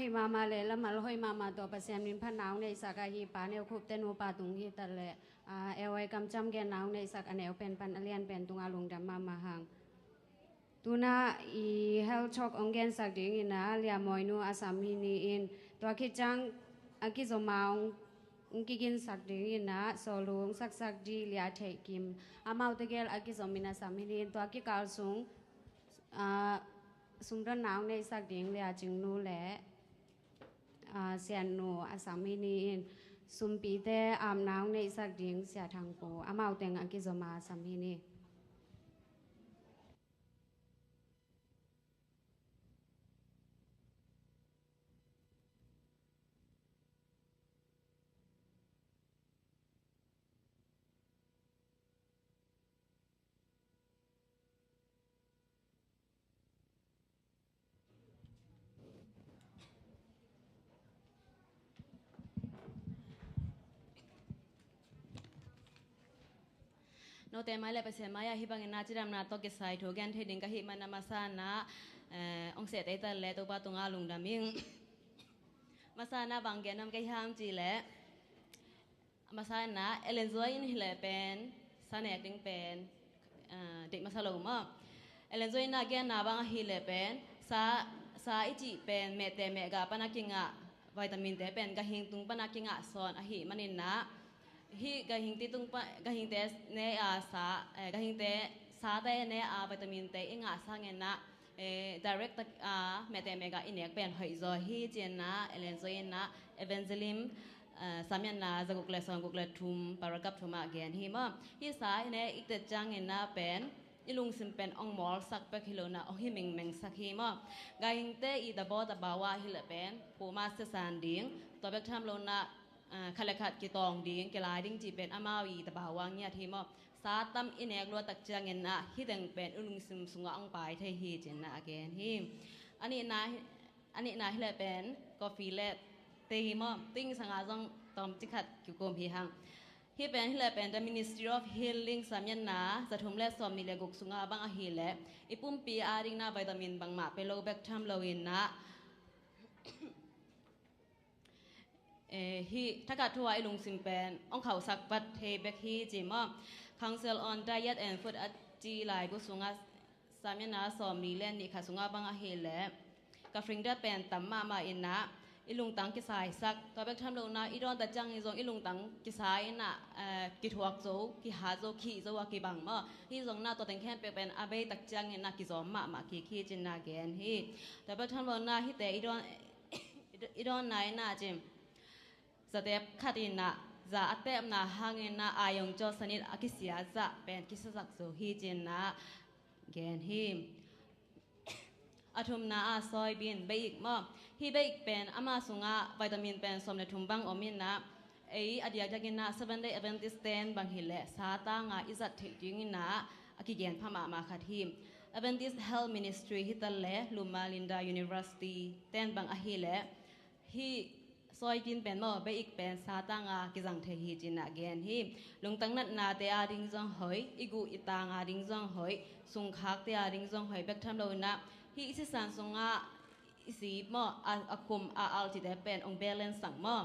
Mama le lamal hoih mama tawh Pasian min phat na hong neihsak ahi Pa Neu Khup te nupa tung hi ta le, a, A Y kamciam gen na hong neihsak a neu pen pan a lian pen tungah lungdam mama hang. Tuna i health talk hong gensak dingin a Lia Mawi nu a sam hi ni in, tua khit ciang a kizom a hong, hong kiginsak dingin a Sawlu hong saksak di Lia Theih Kim, amau tegel a kizom in a sam hi ni in, tua kikal sung, a, sumdon na hong neihsak ding Lia Cing nu le, a, Sian nu a sam hi ni in, sumpite apna hong neihsak ding Sia Thang Pu, amau teng a kizom a sam hi ni. Note mai le Pasian mai-ah hih bangin a cidamna tawh kisai thu gen thei ding ka hih man a masa-in a, eh, hong seh tei ta le Topa tungah lungdam ing. Masa-in a bang gen nuam ka hiam cih leh, masa-in a Ellen Joy in hi leh pen sa nek ding pen, ah, deih masa lo maw. Ellen Joy in a genna bang ahih leh pen sa, sa i cih pen mehteh mehgah pan a kingah vitamin te pen gahing tung pan a kingah sawn ahih manin a, hih gahingte tung pan, gahingte ne a sa, eh, gahingte sate ne a vitamin te i ngah sangin a, eh, direct tak a mehteh mehgah i nek pen hoih zaw hi ci-in a Ellen Joy in a Evangeline, eh, Sam Yatna zaguk le sawmguk le thum, paragraph thum ah gen hi maw. Hih sa i nek i tet ciangin a pen i lungsim pen hong mawlsak bek hi lo-in a hong hi mengmengsak hi maw. Gahingte i tabaw tabaw ah hi leh pen puma siasan ding, tua bek tham lo-in a, ah, khat le khat kitawng ding, kilai ding cih pen amau i tabaw ah ngiat hi maw. Sa tam i nek luat tak ciangin a hih teng pen i lungsim sungah hong pai thei hi ci-in a gen hi. A nihna hi, a nihna hi leh pen coffee le teh hi maw. Tui sang a zong tawmcik khat kikum hi hang. Hih pen hi leh pen The Ministry of Healing Sam Yatna za thum le sawmnih le guk sungah bang ahih leh i pumpi a dingin a vitamin bangmah pe lo bek tham lo-in a, eh, hih thakhat thu-a i lungsim pen hong khauhsak vat thei bek hi ci maw. Council on Diet and Food a ci laibu sungah Sam Yatna sawmnih le nih khat sungah bang ahih leh caffeine te pen tam mahmah in a i lungtang kisaisak, tua bek tham lo-in a i dawn tak ciangin zong i lungtang kisai in a, eh, kithuak zo, kihat zo, khih zo a kibang maw. Hih zong in a tua teng khempeuh pen a bei tak ciangin a kizawm mahmah kik hi ci-in a gen hi. Tua bek tham lo-in a hihte i dawn, i dawn nai-in a ci zatep khat in a, za a tepna hangin a, a yong caw sanit a kisia zah pen kisiasak zo hi ci-in a gen hi. A thumna ah soybean, bei-ik maw. Hih bei-ik pen ama sungah vitamin pen sawm le thum bang om in a, ei a diakdiakin a Seventh Day Adventist ten bang hi leh sa tanga i zat theih dingin a, a kigen pha mahmah khat hi. Adventist Health Ministry hi ta le Loma Linda University ten bang ahih leh hih soybean pen maw, bei-ik pen sa tanga kizang thei hi ci-in a gen hi. Lungtang natnate a ding zong hoih, i guh i tang a ding zong hoih, sungkhakte a ding zong hoih bek tham lo-in a, hih i sisan sungah i sip maw, a, a khum a al cihte pen hong balance sak maw,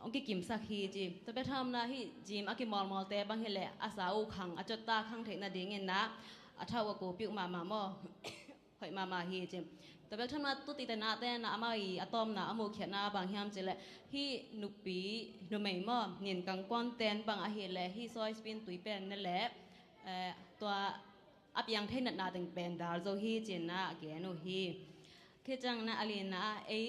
hong kikimsak hi ci. Tua bek tham lo-in a hih gym a kimawlmawlte bang hi leh a sa uh khang, a cot ta khang theih nadingin a, a thau a ko piuh mahmah maw. Hoih mahmah hi ci. Tua bek tham lo-in a tu tite nate in a amau i a tawpna a muhkhiatna bang hiam cih leh hih nupi, numei maw, nin kangkuan ten bang ahih leh hih soybean tui pen ne leh, eh, tua a piang thei natna teng pen dal zo hi ci-in a gen uh hi. Khit ciangin a a lina ah ei,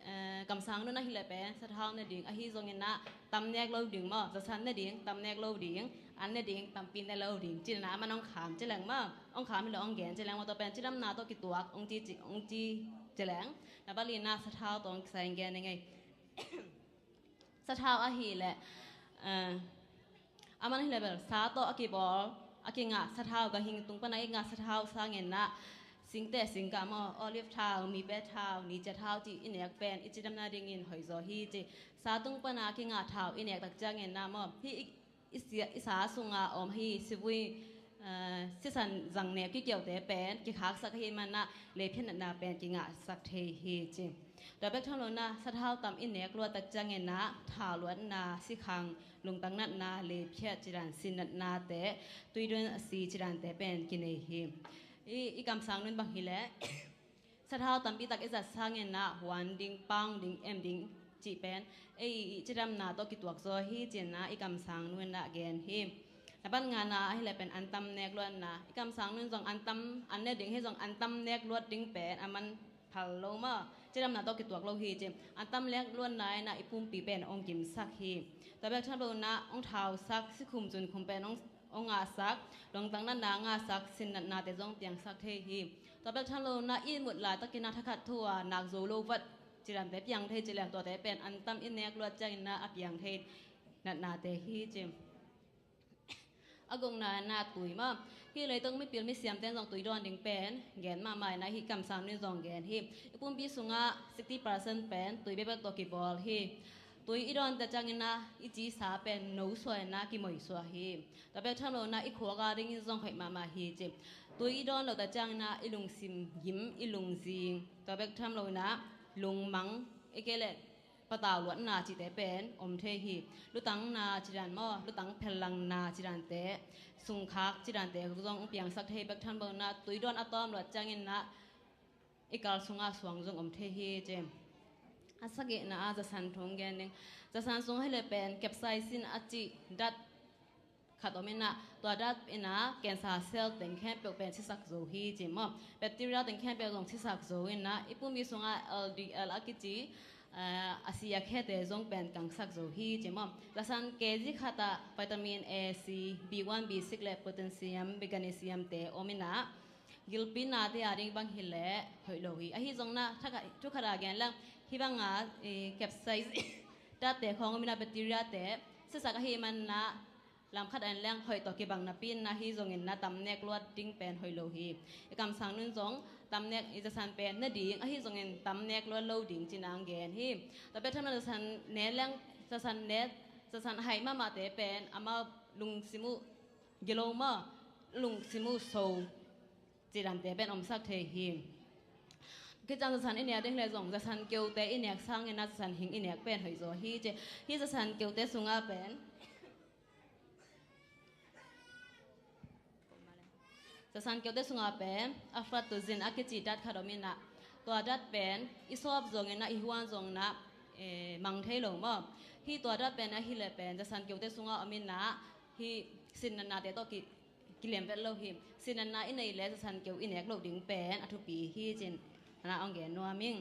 eh, kamsang nu na hi leh pen sathau ne ding, ahi zongin a tam nek lo ding maw, zasan ne ding, tam nek lo ding, an ne ding, tampi ne lo ding ci-in a aman hong kham ci leng maw, hong kham hi leh hong gen ci leng maw, tua pen cidamna tawh kituak hong ci, ci, hong ci ci leng. Na balina sathau tawh hong kisai gen ning ei. Sathau ahih leh, eh, aman ahih leh bel sa tawh a kibawl, a kingah sathau, gahing tung pana i ngah sathau sangin a singteh singkah maw, olive thau, mipe thau, nicia thau cih i nek pen i cidamna dingin hoih zaw hi ci. Sa tung pana a kingah thau i nek tak ciangin a maw, hih i, i sia, i sa sunga om hih sivui, eh, sisan zang neu kikiaute pen kikhaksak ahih manin a leiphiat natna pen kingahsak thei hi ci. Tua bek tham lo in ah sathau tam i nek luat tak ciangin ah thau luatna, sikhang, lungtang natna, leiphiat ci dan, sin natnate, tuidon a si ci dante pen kinei hi. I, i kamsang nun bang hi leh sathau tampi tak i zat sangin ah huan ding, pang ding, em ding cih pen ei i cidamna tawh kituak zaw hi ci-in ah i kamsang nun ah gen hi. Na pan ngana ahi leh pen an tam nek luatna. I kamsang nun zong an tam, an ne ding hi zong an tam nek luat ding pen a man phal lo maw. Cidamna tawh kituak lo hi ci. An tam nek luatna in ah i pumpi pen hong kimsak hi. Tua bek tham lo in ah hong thausak, sikhum zunkhum pen hong, hong ngahsak, lungtang natna ngahsak, sin natnate zong piangsak thei hi. Tua bek tham lo in ah i mut laitakin ah thakhat thu a nak zo lo vat ci dante piang thei ci leng tuate pen an tam i nek luat ciangin ah a piang thei natnate hi ci. A gukna in ah tui maw. Hih leitung mipil misiamte in zong tui dawn ding pen gen mahmah in ah hih kamsang nun zong gen hi. I pumpi sungah sixty percent pen tui bekbek tawh kibawl hi. Tui i dawn tak ciangin ah i cisa pen no suah in ah kimoisuah hi. Tua bek tham lo in ah i khuak a dingin zong hoih mahmah hi ci. Tui i dawn lo tak ciangin ah i lungsim gim, i lungzing, tua bek tham lo in ah lungmang, i kei leh patau luatna cihte pen om thei hi. Lutangna ci dan maw, lutang phellangna ci dante, sungkhak ci dante zong hong piangsak thei bek tham lo in ah tui dawn a tawm luat ciangin ah i kal sungah suang zong om thei hi ci. A sagihna ah zasan thu gen ding. Zasan sung ahi leh pen capsaicin a cih dat khat om in ah, tua dat in ah cancer cell teng khempeuh pen sisak zo hi ci maw. Bacteria teng khempeuh zong sisak zo in ah i pumpi sungah L D L a kici, eh, a si a khete zong pen kangsak zo hi ci maw. Zasan K G khat ah vitamin A, C, B one, B six le potassium, magnesium te om in ah gilpi nate a ding bang hi leh hoih lo hi. Ahi zongin ah thakhat, thukhat a gen leng hih bang a, eh, capsaicin datte khawng om in ah bacteria te sisak ahih manin ah lam khat en leng hoih tawh kibang napi in ah hih zongin ah tam nek luat ding pen hoih lo hi. I kamsang nun zong tam nek, i zasan pen ne ding, ahi zongin tam nek luat lo ding ci-in ah gen hi. Tua bek tham lo in zasan ne leng, zasan ne, zasan haih mahmahte pen amau lungsim uh gilo maw, lungsim uh so ci dante pen omsak thei hi. Khit ciang zasan i nek ding leh zong zasan keute i nek sangin ah zasan hing i nek pen hoih zaw hi ci. Hih zasan keute sungah pen, zasan keute sungah pen aflatoxin a kici dat khat om in ah, tua dat pen i sawp zongin ah, i huan zongin ah, eh, mang thei lo maw. Hih tua dat pen ahi leh pen zasan keute sungah om in ah, hih sin natnate tawh ki, kilem vet lo hi. Sin natna i neih leh zasan keu i nek loh ding pen a thupi hi ci-in ah hong gen nuam ing.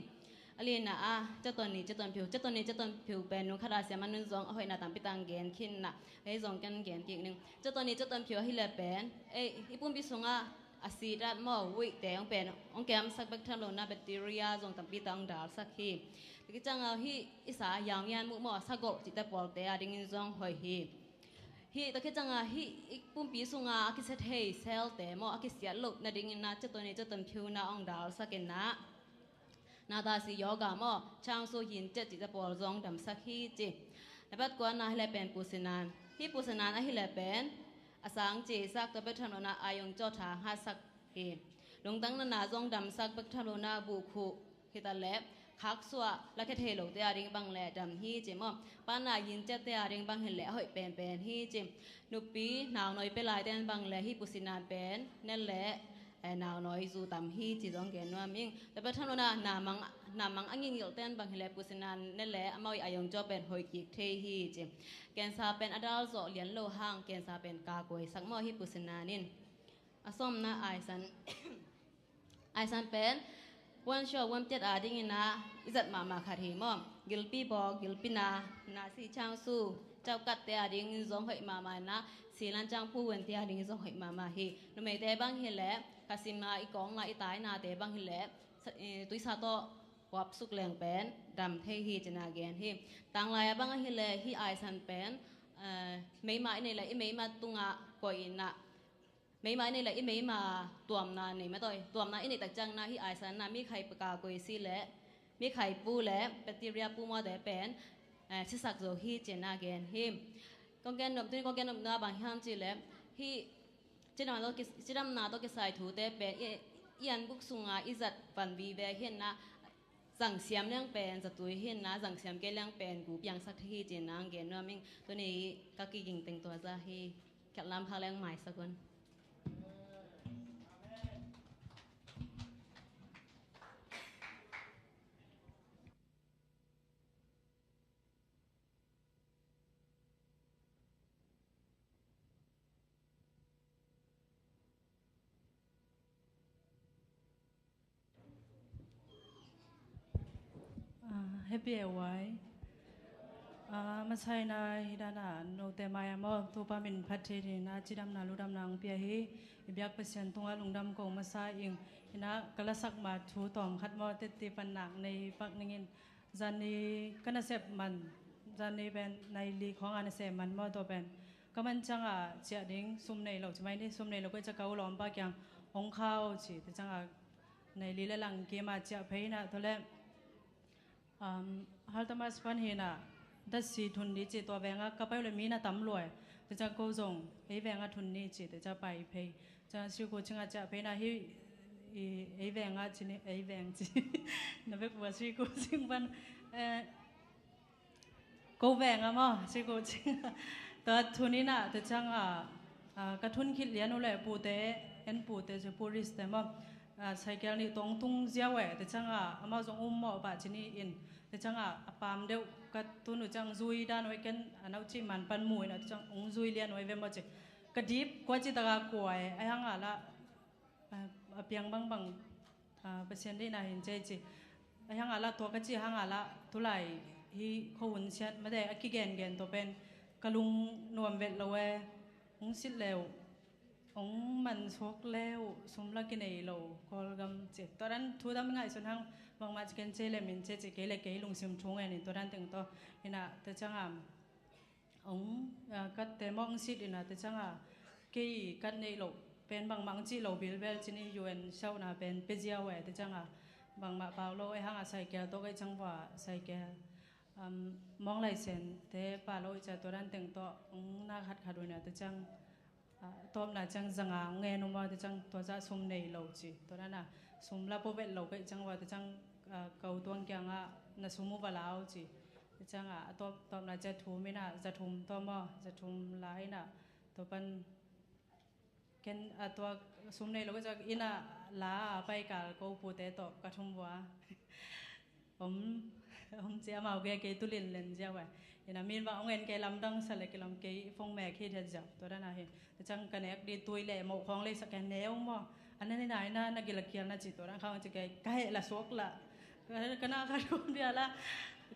A lina ah cetoni, ceton phiu. Cetoni, ceton phiu pen nung khat a siam a, nung zong a hoihna tampi tak gen khin in ah, hih zong ken gen kik ning. Cetoni, ceton phiu ahi leh pen, eh, i pumpi sungah a si dat maw, weak te hong pen hong kiamsak bek tham lo in ah bacteria zong tampi tak hong dalsak hi. Tua khit ciang ah hih i sa yaungian muh maw, sagolh cihte pawlte a dingin zong hoih hi. Hih tua khit ciang ah hih i pumpi sungah a kisia thei cell te maw, a kisiat loh nadingin ah cetoni, ceton phiu in ah hong dalsak in ah, natasi yoga maw, changsu, yin chet cihte pawl zong damsak hi ci. Na bat kuana ahi leh pen pusinan. Hih pusinan ahi leh pen a sang cisak, tua bek tham lo in ah iron cawtha hatsak hi. Lungtang natna zong damsak, bek tham lo in ah buhkhuh hi ta leh khaksuah, lakhia thei lote a ding bang leh dam hi ci maw. Pana yin chet te a ding bang hi leh a hoih penpen hi ci. Nupi naunawi pia laite in bang leh hih pusinan pen ne leh, eh, naunawi zu tam hi ci zong gen nuam ing. Tua bek tham lo in ah namang, namang a ngingilhte in bang hi leh pusinan ne leh amau i iron caw pen hoih kik thei hi ci. Cancer pen a dal zawh lian lo hang cancer pen kakuaisak maw hih pusinan in. A sawmna aisan. Aisan pen huan shuah, huan piat a dingin ah i zat mahmah khat hi maw. Gilpi bawk, gilpi na, nasi changsu, caukatte a dingin zong hoih mahmah in ah, silan changpu wente a dingin zong hoih mahmah hi. Numeite bang hi leh khasim a i kawng a i tainate bang hi leh sa, eh, tuisa tawh huapsuk leng pen dam thei hi ci-in ah gen hi. Tanglai a bang ahi leh hih aisan pen, eh, meima i neih leh i meima tungah koih in ah, meima i neih leh i meima tuamna nei mah tawi. Tuamna i neih tak ciangin ah hih aisan in ah mikhai paka koih si leh, mikhai pu leh bacteria pu mawte pen, eh, sisak zo hi ci-in ah gen hi. Kong gen nop, tuni kong gen nopna bang hiam cih leh hih cidamna tawh ki, cidamna tawh kisai thute pen i, i anbuk sungah i zat van vive hi in ah, zangsiam leng pen zatui hi-in na, zangsiam kei leng pen gu piangsak thei hi ci-in na hong gen nuam ing. Tuni ka kiging teng tua zah hi. Khialhlam khak leng maisak un. Ah, happy A Y. Ah, masa in ah hih dan a note mai-ah maw, Topa min phat theih dingin ah cidamna ludamna hong pia hi. I biak Pasian tungah lungdam ko masa ing. Hi-in ah ka lasak ma thu tawm khat maw, tetti pan nak nei pak ning in. Zani ka nasep man, zani pen nai li khawng a nasep man maw, tua pen ka man ciang a ciah ding sum nei lo ci mai ni, sum nei lo kei ciang ka u lawmpa kiang hong khau ci, tua ciang a nai li le lang kim a ciah phei in ah, tua leh, um, Haltamas pan hi-in ah datsi thun ni ci, tua veng ah ka pai uh leh mi na tam lua e, tua ciang ko zong ei veng ah thun ni ci, tua ciang pai phei. Ciang Sri Kuching ah ciah phei in ah hih, i, ei veng ah ci ni, ei veng ci. Na bek uh a Sri Kuching pan, eh, ko veng ah maw, Sri Kuching. Tua thun in ah, tua ciang a, ah, ka thun khit lian uh leh pute, en pute ci, Pu Ris te maw, ah, cycle nih tawh hong tung ziau e, tua ciang a amau zong um mawh pah ci ni in, tua ciang a a pam deuh ka tun uh ciang zui dan uh e, ken a nauh cih man pan mu in ah, tua ciang hong zui lian uh e ve maw ci. Ka dip kua ci tak a kua e, ahih hang a lah, a, a piang bangbang, a, Pasian deihna hi in ci ci. Ahih hang a lah tua ka cih hang a lah tulai hih khuahun siat mate a kigengen tawh pen ka lung nuam vet lo e, hong sit le uh, hong mansuak le uh, sum lah kinei lo, Kawlgam ci. Tua dan thu tam i ngaihsun hang, bangmah ci ken ci leh min ci ci, kei leh kei lungsim thu ngen in tua dan teng tawh. Hi-in ah, tua ciang a hong, ah, katte mawh hong sit in ah, tua ciang a kei kat neih loh pen bangmah hong cih lo bilbel ci ni, U N siauhna pen pia ziau e, tua ciang a bangmah pau lo, ahih hang a cycle tawh ka hih ciang vua cycle, um, mawng license te pau lo i ci a, tua dan teng tawh hong na khatkhat uh in ah, tua ciang, ah, tawpna ciang zanga hong ngen uh maw, tua ciang tua zah sum nei lo ci. Tua dan a sum lah pua vet lo ka hih ciang vua, tua ciang, ah, ka u Tuang kiangah na sum uh va la uh ci. Tua ciang a, a tawp, tawpna ciang thum in ah, za thum tawh maw, za thum la in ah, tua pan ken, ah, tua sum nei lo ka ciang inn ah la a pai kal ko pute tawh ka thum vua. Om, om ci, amau gei kei tu linlen ziau e. Hi-in ah min bang hong en kei lamdang sa leh kilawm, kei phone mek hi thiat ziau, tua dan a hi. Tua ciang ka nek ding tui leh moh khawng leisak kei, neu maw, a na ni nai na, na gil a kial na ci, tua dan khawng ci kei, ka heh lah suak lah. Ka, ka na ka thum bia lah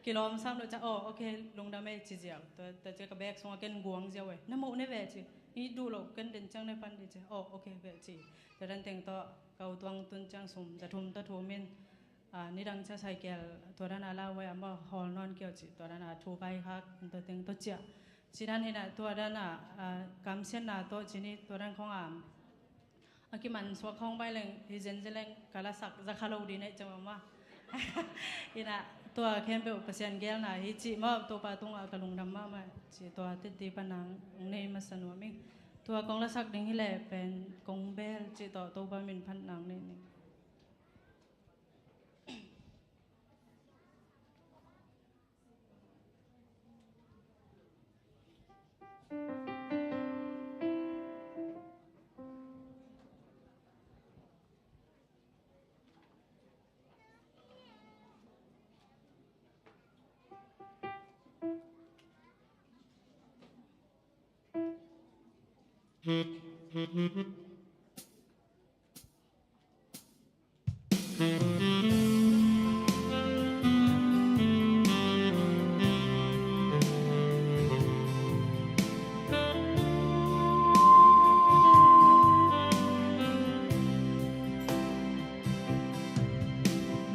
kilawm sam lo ciang, oh, okay, lungdam e ci ziau. Tua, tua ciang ka bag sungah ken guang ziau e. Na moh ne ve ci. I duh loh ken den ciang ne pan ding ci. Oh, okay ve ci. Tua dan teng tawh ka u Tuang tun ciang sum za thum tawh thum in, ah, nidang ciang cycle tua dan a lau e, amah hawl nawn kei uh ci, tua dan a thu pai khak, tua teng tawh ciah. Ci dan hi-in ah, tua dan a, ah, kamsiatna tawh ci ni, tua dan khawng a, a kimansuak khawng pai leng, hi zenzen leng ka lasak za kha lo ding na hih ciang mah. Hi-in ah, tua khempeuh Pasian geelna hi cih maw, Topa tungah ka lungdam mahmah ci, tua tetti pan nang nei masa nuam ing. Tua kong lasak ding hi leh pen kong bel cih tawh Topa min phat nang nei ning.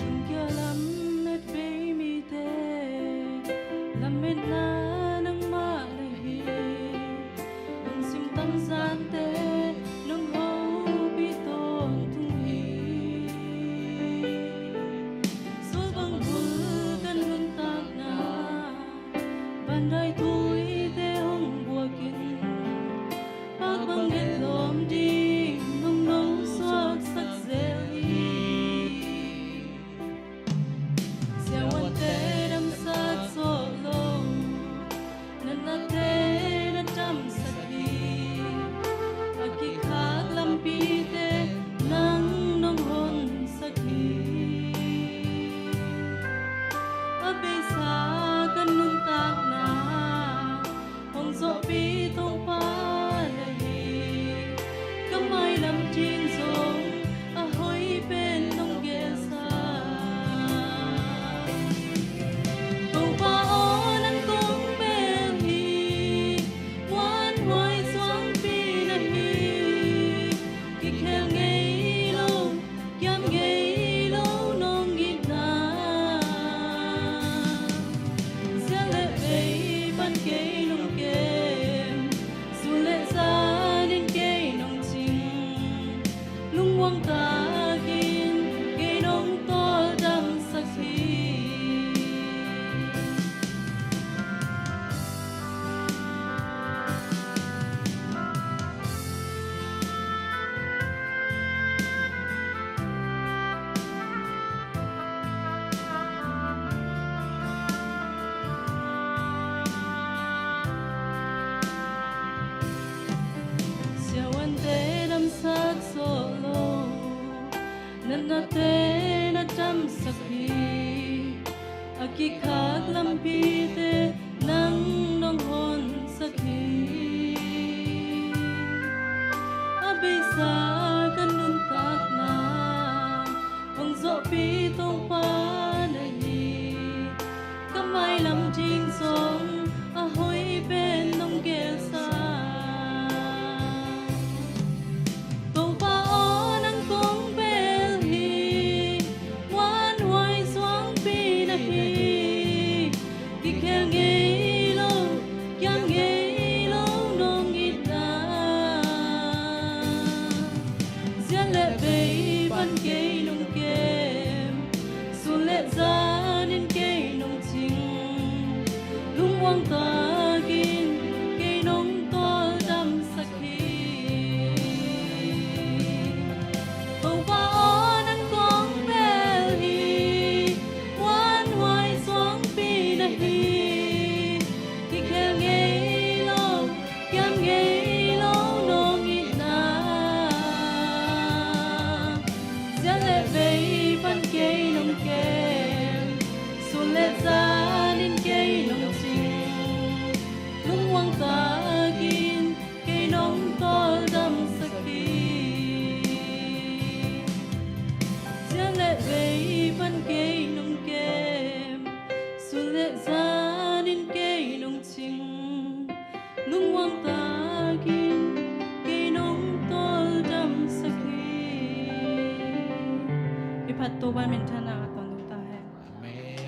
Lungkia lamet bei mite, lametna nangmah na hi. Lungsim tangzante nang hopih tawntung hi. Sual bang bul kan nuntakna, bandai tuite hong buakin, pak bang et lawm ding nong nong suaksak zel hi. Topa minthanna a tawntung ta hen. Amen.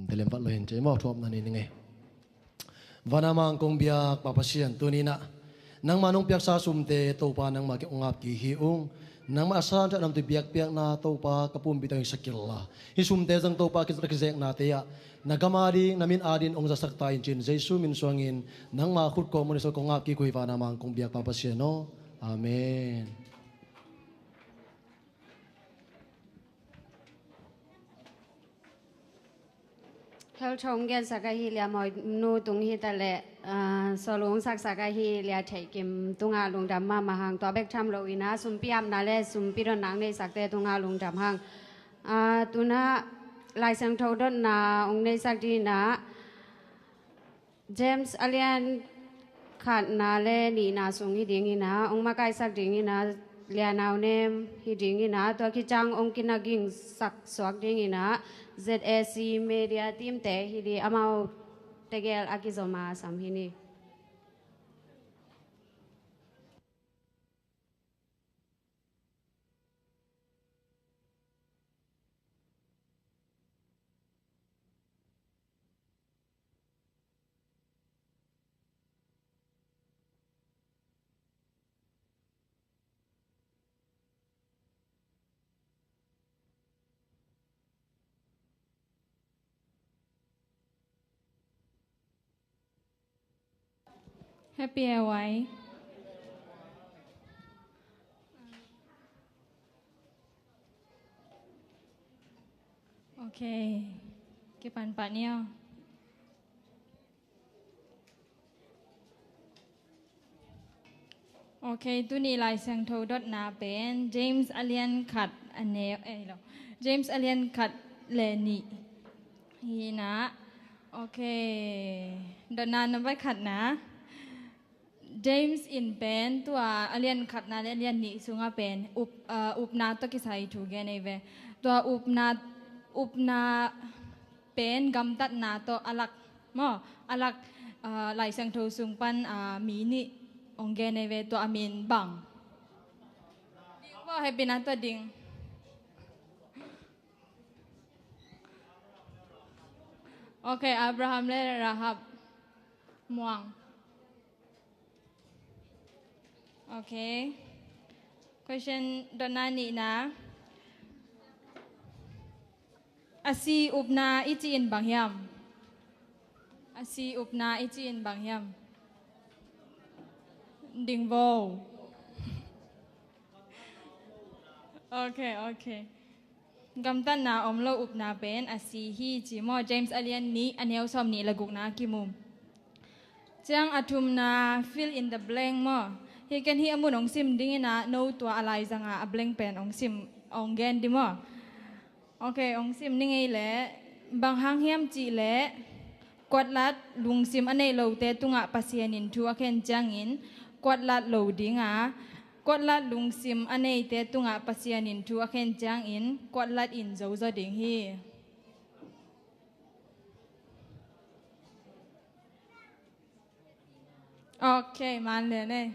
Telem vat lo hin cei maw, thuapna ni ning ei. Van a mang kong biak Pa Pasian, tuni-in ah nangmah nong piaksa sumte Topa nangmah kiang hong ap kik hi ung. Nangmah a san tha namtui biakpiakna Topa ka pumpi tawh hong sakil la, hih sumte zong Topa kizeknate ah na gam ading, na min ading hong zasak ta in ci-in Jesu min suangin nangmah khut kawm mun i so kong ap kik uh hi. Van a mang kong biak Pa Pasian aw. Amen. Hell thong gensak ahi lia, mawi nu tung hi ta leh, ah, sawlung saksak ahi lia, theihkim tungah lungdam mahmah hang, tua bek tham lo in ah sumpi apna le sumpi dotna hong neisakte tungah lungdam hang. Ah, tu-in ah Lai Siangtho dotna hong neisak ding in ah, James a lian khatna le nihna sung hi ding in ah, hong makaisak ding in ah, Lianau Nem hi ding in ah, tua khit ciang hong kinagingsak suak ding in ah, Z A C media team-te hi ding, amau tegel a kizom a sam hi ni. Happy L Y. Ok. Kipan pah ni aw. Ok, tuni Lai Siangtho dotna pen James a lian khat a neu, eh, lo. James a lian khat le nih hi in ah. Ok. Dotna nambat khatna. James in pen tua a lian khatna le a lian nih sungah pen up, ah, upna tawh kisai thu gen ei ve. Tua upna, upna pen gamtatna tawh a lak maw, a lak, ah, Lai Siangtho sung pan, ah, mi nih hong gen ei ve, tua a min bang? Ding maw, hehpihna tawh ding. Ok, Abraham le Rahab. Muang. Ok. Question dotna nihna. A si upna i cih in bang hiam? A si upna i cih in bang hiam? Ding vo. Ok, ok. Gamtatna om lo upna pen a si hi ci maw? James a lian nih a neu sawm nih le gukna kimu. Ciang a thumna, fill in the blank maw? Hi ken hih a mun hong sim ding in ah, no tua a laizang a a blank pen hong sim, hong gen ding maw? Ok, hong sim ning ei leh. Bang hang hiam cih leh, kuatlat lungsim a neih lote tungah Pasian in thu a khen ciangin kuatlat lo ding a, kuatlat lungsim a neite tungah Pasian in thu a khen ciangin kuatlat in zo zaw ding hi. Ok, man lian ei.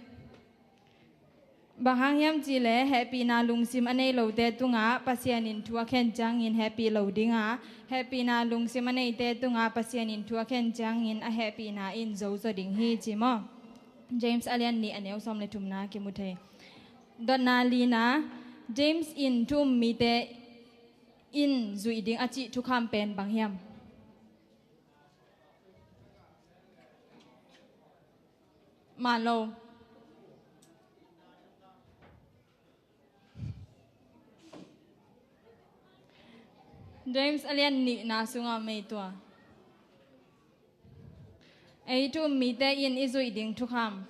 Bang hang hiam cih leh hehpihna lungsim a nei lote tungah Pasian in thu a khen ciangin hehpih lo ding a, hehpihna lungsim a neite tungah Pasian in thu a khen ciangin a hehpihna in zo zaw ding hi ci maw? James a lian nih a neu sawm le thumna kimu thei. Dotna lina, James in thu um mite in zuih ding a cih thukham pen bang hiam? Man lo. James a lian nihna sungah mei tua. Ei thu um mite in i zuih ding thukham.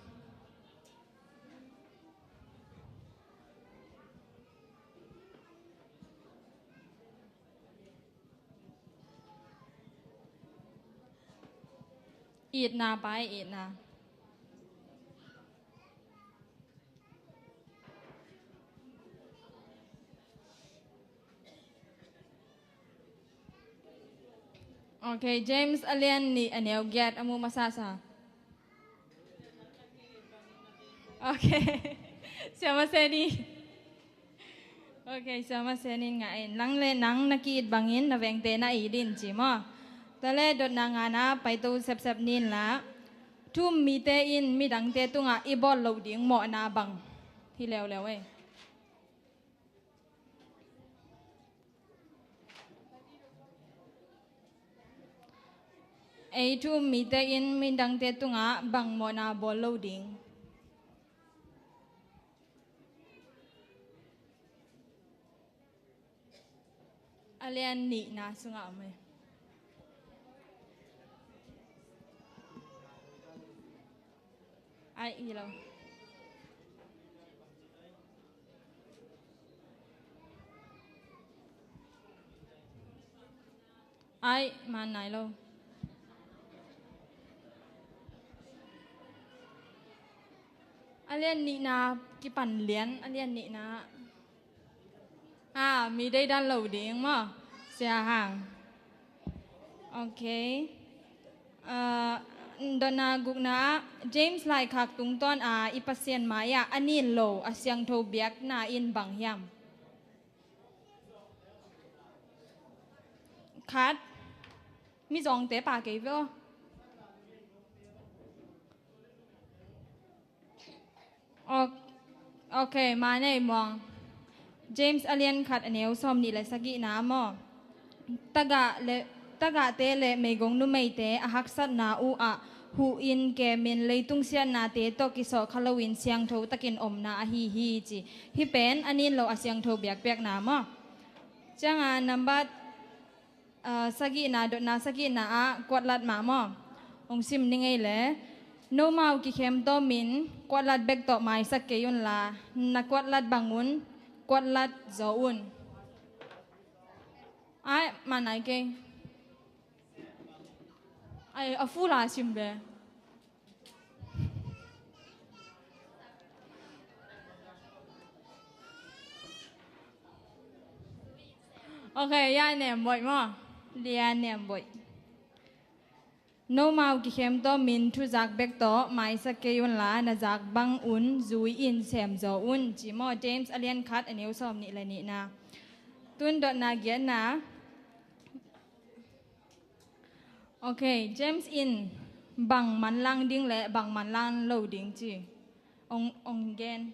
Itna pai, itna. Ok, James a lian nih a neu giat a mu masasa. Ok. Siama seni. Ok, siama seni nga in. Nang le nang na ki-it bangin na vengte na it in ci maw. Tale dotna ngana paito sepsep nin la. Thu um mite in midangte tungah i bawl loh ding mawhna bang hi leuleu ei. Ei thu um mite in midangte tungah bang mawhna bawl lo ding. A lian nihna sungah om ei. Ai, hi lo. Ai, man nai lo. A lian nihna kipan lian, a lian nihna. Ah, mi deidan lo ding maw? Sia Hang. Ok. Ah, dotna gukna ah, James laikhak tungtawn a i Pasian mai-ah a nin lo a siangtho biakna in bang hiam? Khat. Mizawngte pa kei ve aw. Ok, ok, ma nei muang. James a lian khat a neu sawm nih le sagihna maw? Tagah le, tagahte le meigong numeite a haksatna uh ah huh in kemin leitung siatnate tawh kisawh kha loin siangtho takin omna ahi hi ci. Hih pen a nin lo a siangtho biakpiakna maw? Cianga nambat Ah, sagihna, dotna sagihna ah kuatlat mah maw? Hong sim ni ngei le. Nomau kikhem tawmin kuatlat bek tawh maisak kei unla, na kuatlat bangun kuatlat zaw un. Ai, manai kei. Ai, a fula sim be. Ok, ya nem boih maw? Lia nem boih. Nomau kikhem tawmin thuzak bek tawh maisak kei unla, na zak bang un zui in semzaw un ci maw? James a lian khat a neu sawm nih le nihna. Tun dotna giatna. Ok, James in bang manlang ding le bang manlang lo ding ci. Ong, ong gen.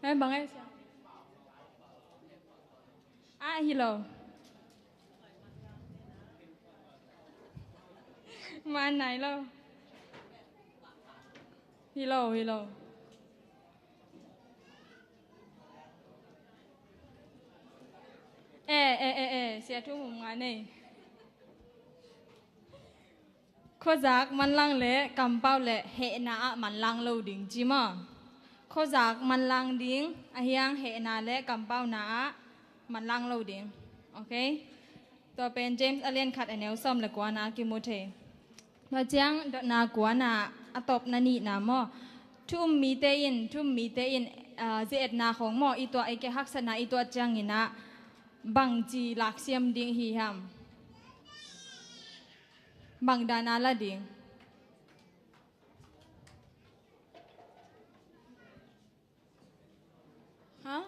Eh, bang eh. Ah, hi lo. Man nai lo. Hi lo, hi lo. Eh, eh, eh, eh, sia thu hum nga nei. Khuazak manlang le kampau le hehna ah manlang lo ding ci maw? Khuazak manlang ding, a hiang hehna le kampauna ah manlang lo ding. Ok? Tua pen James a lian khat a neu sawm le kuana kimu thei. Tua ciang dotna kuana a tawpna nihna maw? Thu um mite in, thu um mite in, ah, zi-etna khong maw, i tuah, i ke haksatna i tuah ciangin ah bangci laksiam ding hi hiam? Bang dana la ding. Ha?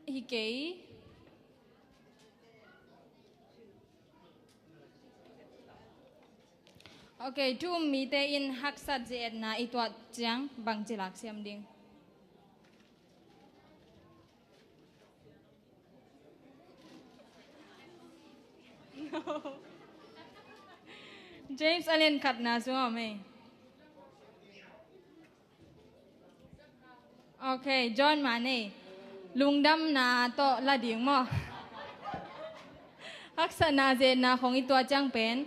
Hi kei. Ok, thu um mite in haksat zi-etna i tuah ciang bangci laksiam ding. James a lian khatna sungah om ei. Ok, John ma nei. Lungdamna tawh la ding maw? Haksatna zetna khong i tuah ciang pen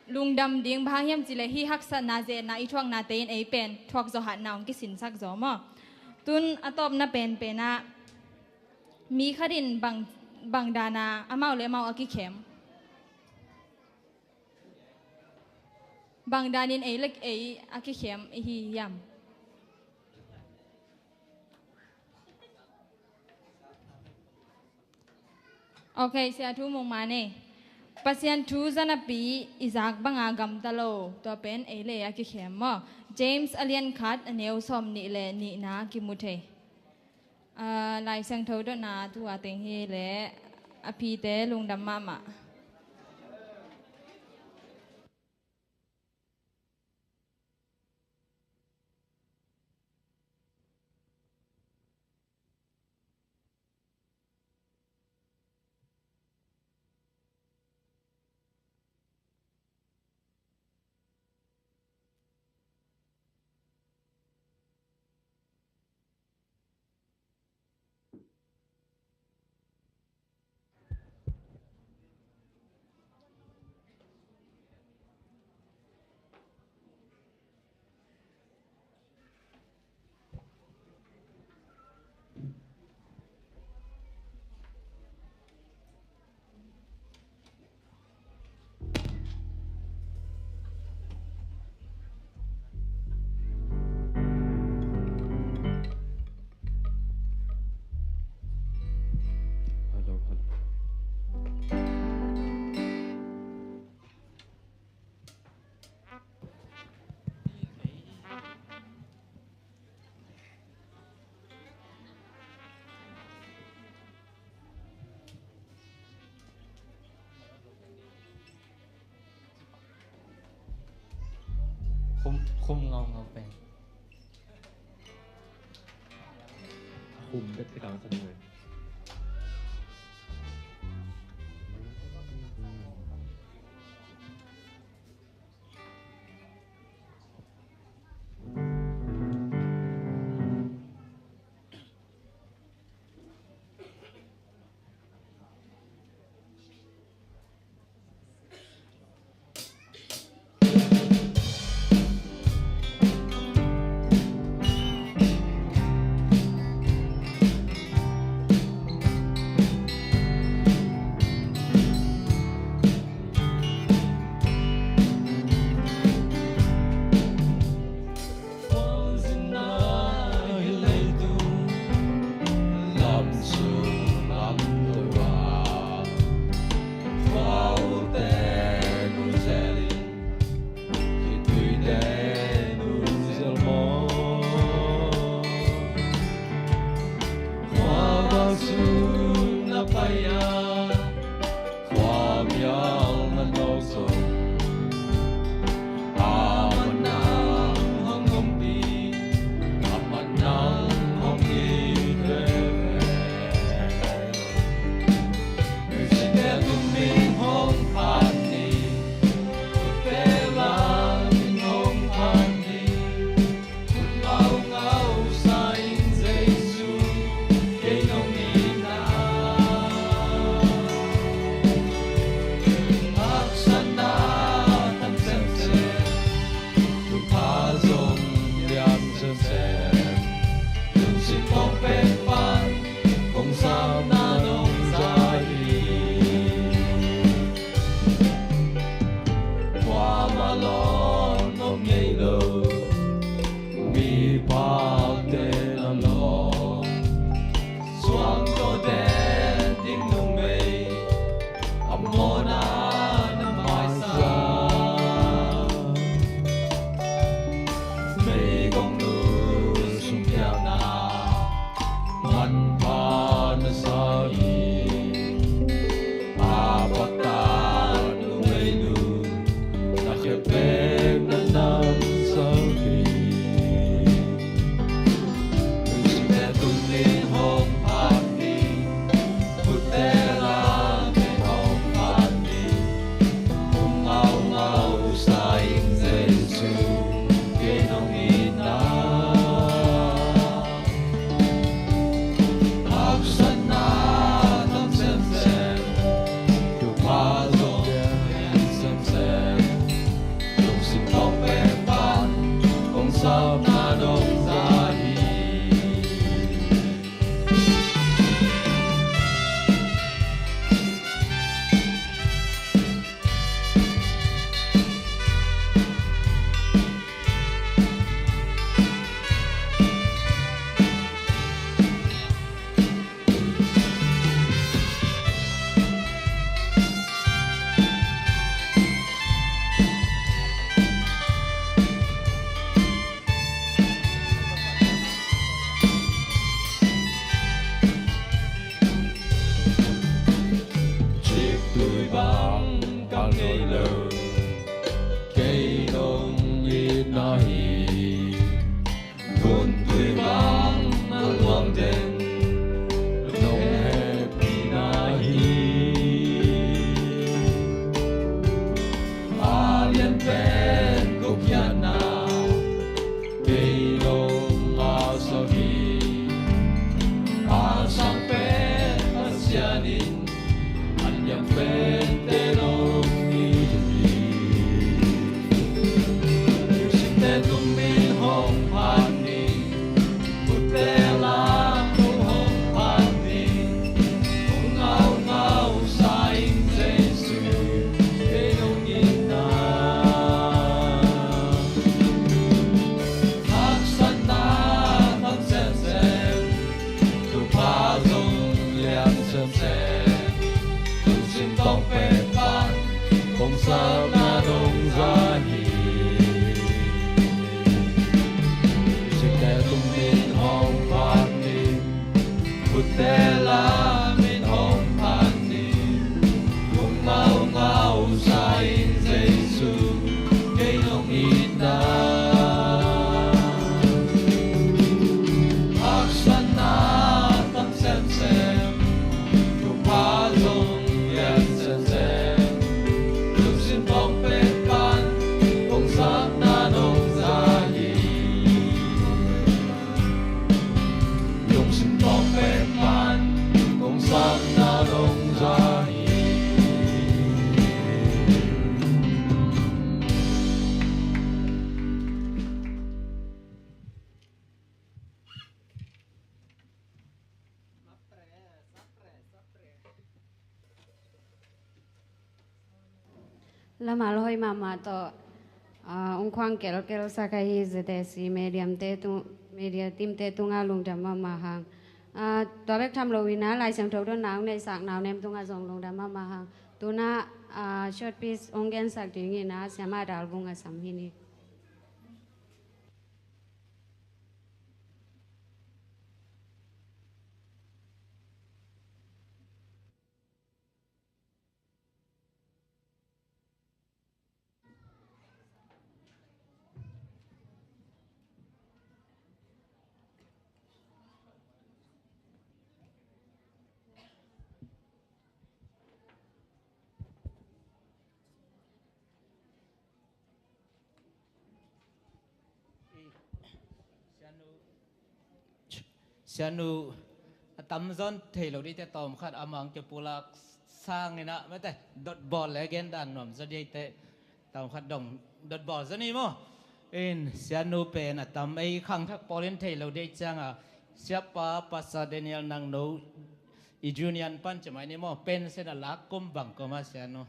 lungdam ding, bang hang hiam cih leh hih haksatna zetna i thuaknate in ei pen thuak zawh hatna hong kisinsak zaw maw. Tun a tawpna penpen ah mi khat in bang, bang dan a amau le amau a kikhem, bang danin ei le ei a kikhem i hi hiam? Ok, Sia Thu Mung Man e. Pasian thu zanapi i zak banga gamta lo, tua pen ei le ei a kikhem maw. James a lian khat a neu sawm nih le nihna kimu thei. Ah, Lai Siangtho dotna tua teng hi leh a pite lungdam mahmah. Khum, khum ngaungau pen. Khum bek i tang sa ding. Satna dong za hi. Siate tung min hong phat in, kutte la min hong phat in, kong ngaungau sa in Jesu, kei nong it na. Haksatna tam semsem, thupha zong lian semsem, lungsim pawng pen pan, kong satna nong za hi. Lungsim pawng pen pan, kong satna nong za hi. Lama lawh hoih mahmah tawh, ah, ung khuang kelkel sak ahi, Z S C media te tung, media team te tungah lungdam mahmah hang. Ah, tua bek tham lo in ah, Lai Siangtho dotna hong neihsak Nau Nem tungah zong lungdam mahmah hang. Tu-in ah, ah, short piece hong gensak ding in ah, Siama Dal Vung a sam hi ni. Sianu, a tamzaw in thei lo ding te tawmkhat a mang kipulak sang in ah, mate, dotbawl le gendan nuam zaw ding te tawmkhat dong dotbawl zaw ni maw. In, Sianu pen a tam ei khangthak pawl in thei lo ding ciangin, Siapa Pastor Daniel Nangno i union pan ci mai ni maw, pension a lak kum bang kum a, Sianu?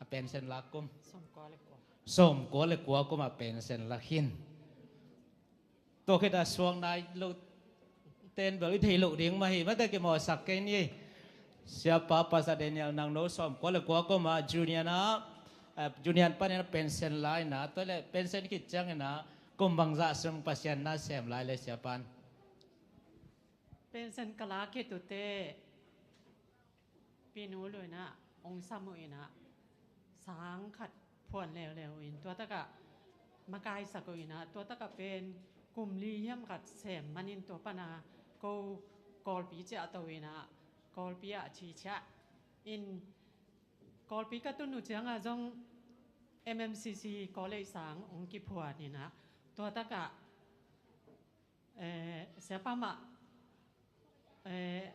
A pension lak kum? Sawmkua le kua. Sawmkua le kua kum a pension lak hi in. Tua khit a suak nai lo ten bel i thei lo ding mah hi, mate, kimawhsak kei ni. Siapa Pastor Daniel Nangno sawmkua le kua kum a union ah, eh, union panin a pension la in ah, tua leh pension khit ciangin ah kum bangzah sung Pasian na sem lai le, Siapa in? Pension ka la khit uh teh, Pi Nu Lun in ah hong sam uh in ah, sang khat phuan leuleu in, tua takah makaisak uh in ah, tua takah pen kum li hiam khat sem manin, tua pan a ko Kawlpi ciah to in ah, Kawlpi ah ci ciah in, Kawlpi ka tun uh ciangin zong M M C C college sang hong kiphuan in ah, tua takah Eh, Siapa mah, eh,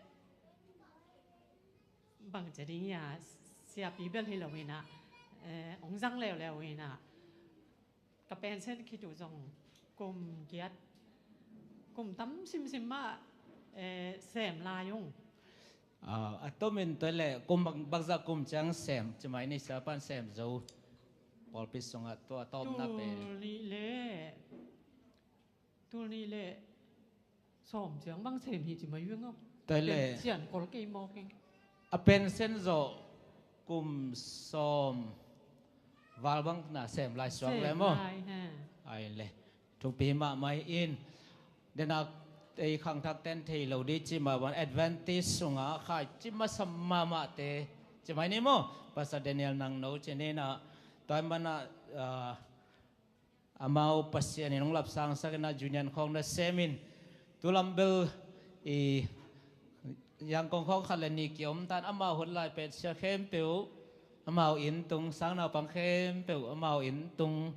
bang ci ding hia, siapi bel hi lo in ah, eh, hong zang leuleu in ah, ka pension khit uh zong kum giat, kum tam simsim mah, eh, sem lai ung. Ah, a tomin tua leh kum bang, bangzah kum ciang sem, ci mai ni, Siapa in sem zo, pawlpi sungah tua a tawpna pen. Tul nih leh Tul nih leh sawm ciang bang sem hi ci mai veng aw. Tua leh, pen cian kol kei mawk ing. A pension zawh kum sawm val bang na sem lai suak le maw? Sem lai, he. Ai le. Thupi mahmah in. Denak ei khangthak ten thei lo ding ci mah bang, Adventist sungah khai ci masa mahmah te ci mai ni maw? Pastor Daniel Nangno ci ni na. Tua man ah, ah, amau Pasian in hong lapsangsak in ah, union khawng na sem in, tu lam bel i Yangon khawng khat le nih kiom tan, amau hun lai pen sia khempeuh amau inn tung, sang naupang khempeuh amau inn tung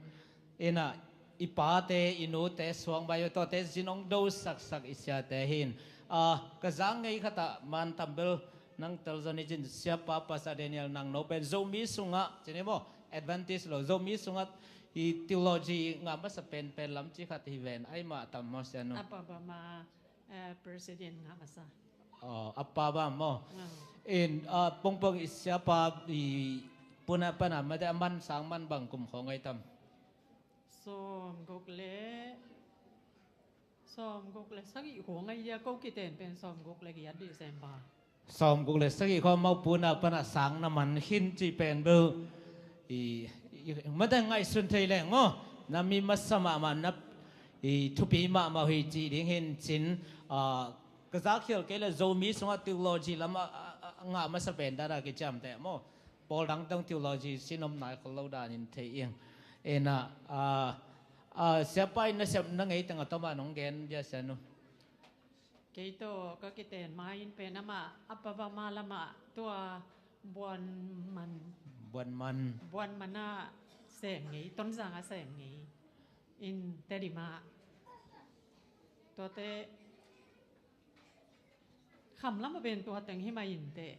in ah, i pate i nute suang bai, tawte zin hong do saksak i siate hi in. Ah, ka zang ngei khat ah, man tam bel nang tel zaw ni cin, Siapa Pastor Daniel Nangno pen Zomi sungah ci ni maw, Adventist lo, Zomi sungah i theology ngah masa penpen lam ci khat hi ven, ai mah tam maw, Sianu? Apa Bama, eh, president ngah masa. Oh, Apa Bama maw? Ah. In, ah, pongpong i Siapa i puna pana mate, a man sang man bang kum khawng ai tam? Sawm guk le Sawm guk le sagih khua ngai dia, ko kiten pen sawm guk le giat December. Sawm guk le sagih khua mawpuna pana sang na man khin ci pen bel. I, i, mada ngaihsun thei leng maw, na mi masa mahmah, na i thupi mahmah uh hi cih ding hi in cin, ah, ka zakkhial kei leh Zomi sungah theology lam a, a, a, a ngah masa pen dan a kiciamteh maw. Pawl dang tawh theology sin om nai khol lo dan in thei ing. Ina, ah, ah, siapa in nasep na ngei teng a tom a nong gen bia, Sianu. Kei tawh ka kiten ma-in pen amah Upper Burma lamah tua Buanman. Buanman. Buanman ah sem ngei, Tonzang ah sem ngei. In Tedim ah. Tuate kham lam a pen tua teng hi mah inteh.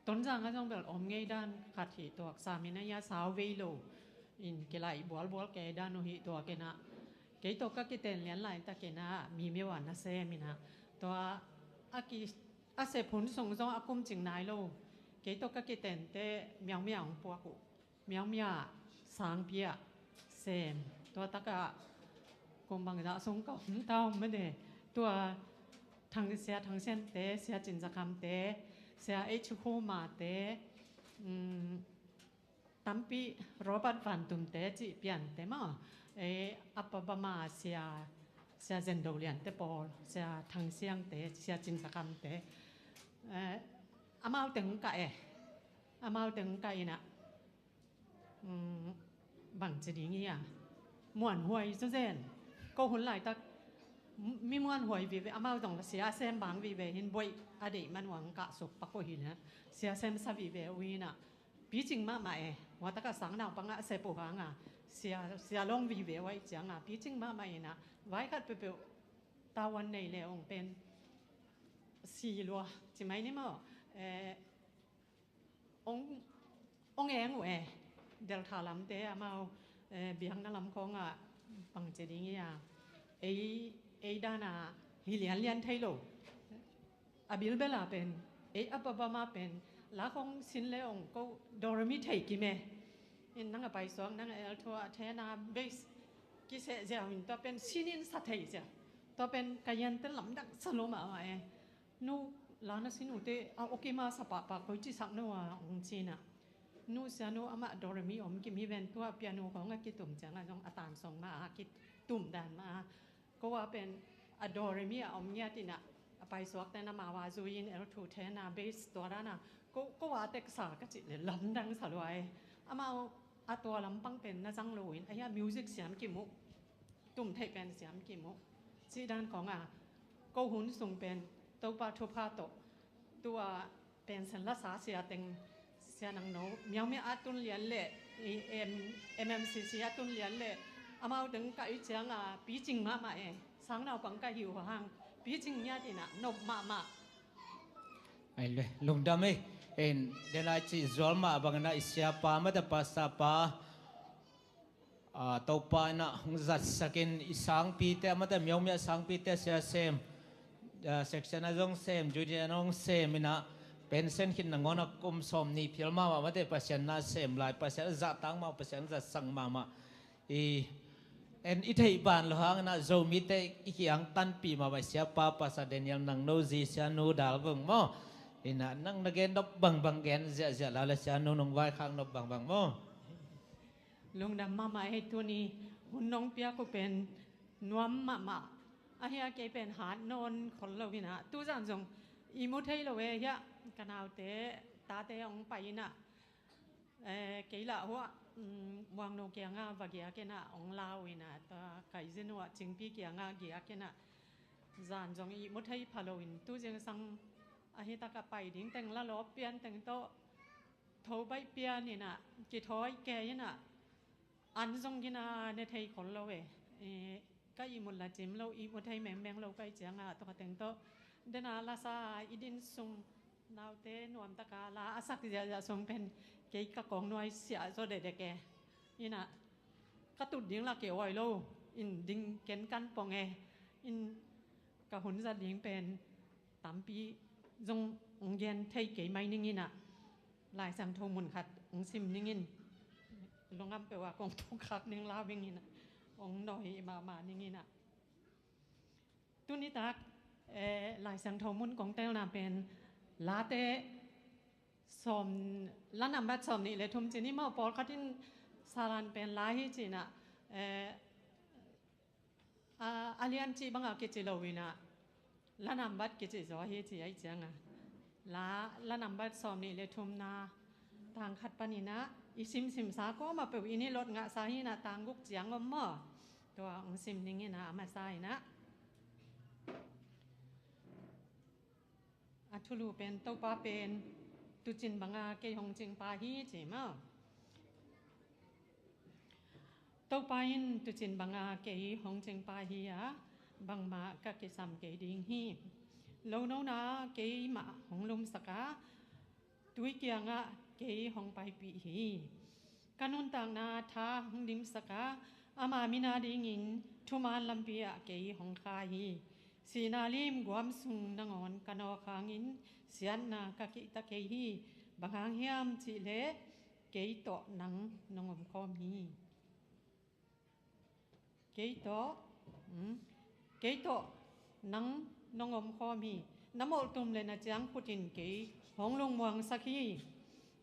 Tonzang ah zong bel om ngei dan khat hi tuak, sam in a ia sau vei lo. In kilaih bualbual kei dan uh hi tuak ina. Kei tawh ka kiten lian laitak ina, mi miau a nasem ina. Tua a ki, a sep hun sung zong a kum cing nai lo. Kei tawh ka kitente miaumia hong puak uh. Miaumia sangpi ah sem. Tua takah kum bangzah sung ka om ta om mene. Tua Thang, Sia Thang Sian te, Sia Cin Za Kham te, Sia H Khuma te, um, tampi Robert Van Tum te cih pian te maw. E, Upper Burma Sia, Sia Zen Do Lian te pawl, Sia Thang Siang te, Sia Cin Za Kham te. E, amau teng kah e. Amau teng kah ina. Um, bang ci ding ia. Muanhuai zawzen. Ko hun laitak mi muanhuai vive, amau zong sia sem bang vive hin buai a deih man uang kah suk pak uh hi na. Sia sem sa vive uh hi na. Picing mahmah e. Hua taka sang naupang a sep uh hanga. Sia, sia long vive uh a i cianga. Picing mahmah ina. Vai khat peuhpeuh tawan nei le ong pen si lua. Ci mai ni maw. Eh, ong, ong eng uh e. Delta lamte amau, eh, biakna lam khawngah bang ci ding ia. Ei, ei dana hi lianlian thei lo. A bilbela pen, ei Upper Burma pen, la khong sin le ong ko dormi thei kime. In nang a paisuak, nang a eltho a thena base kiseh ziau in tua pen sinin sa thei ziau. Tua pen ka yante lamdang sa lo mahmah e. Nu, la na sin ute a okima sa pahpah koi ci sak no a ong cina. Nu Sianu amah dormi om kim hi ven tua pianu khong a kitum cianga zong a tan song ma a kitum dan ma a. Ko a pen a doremi a om ngiat ina, a paisuak ten amau a zui in el thu thena base tua dana, ko, ko a teksa ka cih le lamdang sa lua e. Amau a tua lampang pen na zang lo in, a hia music siam kim uh, tum theih pen siam kim uh. Cih dan khong a, ko hun sung pen Topa thupha tawh, tua Pension la sa sia teng, sia nang no, miau mia a tun lian le, i, em, M M C C a tun lian le, amau teng ka i cianga, picing mahmah e, sang naupang ka hiu hang, picing ngiat ina, nop mahmah. Ai le, lungdam e, en, den ai ci zual mah bang na i siapa, mata pasa pa, Ah, Topa in ah hong zatsakin i sangpite, amate miaumia sangpite sia sem, ah, section a zong sem, junior a zong sem in ah pension khin nangawn a kum sawm nih phial mahmah mate Pasian na sem lai, Pasian a zahtak mah, Pasian a zatsak mahmah. I, en i theih ban lo hang in ah Zomite i kiang tanpih mahmah siapa Pastor Daniel Nangno zi, Sianu Dal Vung maw. In ah nang na gen nop bangbang gen ziahziah la le Sianu nong vaikhak nop bangbang maw. Lungdam mahmah e, tuni hun nong piak uh pen nuam mahmah. A hia kei pen hat nawn khol lo hi na. Tuzan zong i mu thei lo e hia, ka naute tate hong pai hi na. Eh, kei lah hua, mm, Muangno kianga va giak hi na, hong lau hi na, ta kai zin hua Cingpi kianga giak hi na. Zan zong i mu thei pha lo in, tu zingsang a hi taka pai ding teng la lawp pian teng tawh. Tho baih pian in ah, kithawi kei in ah, an zong in ah ne thei khol lo e. Eh, ka ihmut la cim lo, ihmut thei mengmeng lo ka i cianga, tua teng tawh. Dena la sa i din sung, naute nuam taka la a sak ziahziah sung pen, kei ka kong nuai siah zaw dedek e. In ah, ka tut ding la kei uai lo, in ding ken kan pong e. In ka hun zat ding pen, tampi zong hong gen thei kei mai ning in ah, Lai Siangtho mun khat hong sim ning in, lungam peuh ah kong thuk khak ning lau ing in ah, hong nawi mahmah ning in ah. Tuni tak, eh, Lai Siangtho mun kong telna pen, late Sawm, la nambat sawm nih le thum ci ni maw, pawlkhat in Salan pen la hi ci-in ah, eh, a, a lian cih bangah kici lo-in ah, la nambat kici zaw hi ci ahih ciangah, la, la nambat sawm nih le thumna tang khat panin ah i simsimsa kuamah peuh in i lot ngahsa hi-in ah, tang guk ciang om maw. Tua hong sim ning in ah, a masa in ah. A thulu pen, Topa pen tuucin banga kei hong cingpa hi, ci maw. Topa in tuucin banga kei hong cingpa hi a, bangmah ka kisam kei ding hi. Lonona keimah hong lumsak a, tui kiangah kei hong paipih hi. Ka nuntakna tha hong dimsak a, ama min adingin thuman lampi ah kei hong kha hi. Sihna lim guam sung nangawn ka nawk hangin siatna ka kihta kei hi. Bang hang hiam cih leh kei tawh nang nong omkhawm hi. Kei tawh, um, kei tawh nang nong omkhawm hi. Na molhtum le na ciangkhut in kei hong lungmuangsak hi.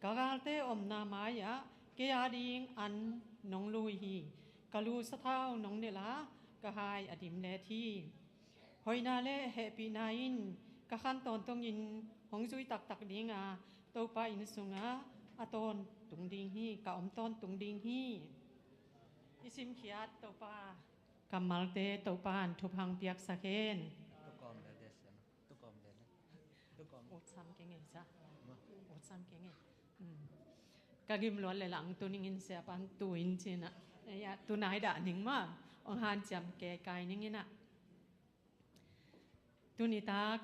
Ka galte omna mai-ah kei ading an nong lui hi. Ka lu sathau nong nelh a, ka hai a dim let hi. Hoihna le hehpihna in ka khan tawntungin hong zui taktak ding a, Topa inn sungah a tawntung ding hi, ka om tawntung ding hi. I simkhiat Topa kammalte Topa in thupha hong piaksak hen. Tukawm le desen, tukawm le, tukawm. Ut sam kei ngei sa. Ma. Ut sam kei ngei. Um. Ka gim luat le lang tu ning in, siapa'n tu in ci-in ah. Ei ah, tu nai dah ning maw. Hong hanciam kei kai ning in ah. Tuni tak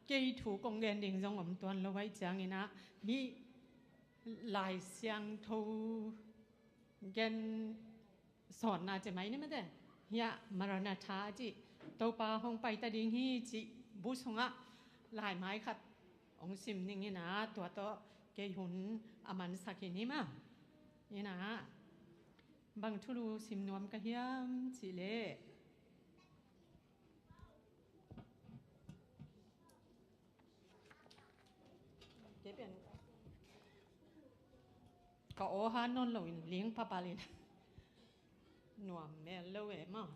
kei thu kong gen ding zong om tuan lo ahih ciangin ah, hih Lai Siangtho gen sawnna ci mai ni mate. Hiah Maranatha cih, Topa hong pai ta ding hi cih bu sungah laimai khat hong sim ning in ah, tua tawh kei hun a mansak hi ni maw. In ah, bang thulu sim nuam ka hiam cih leh, kei pen ka aw han nawn loin ling papal in nuam mel lo e maw.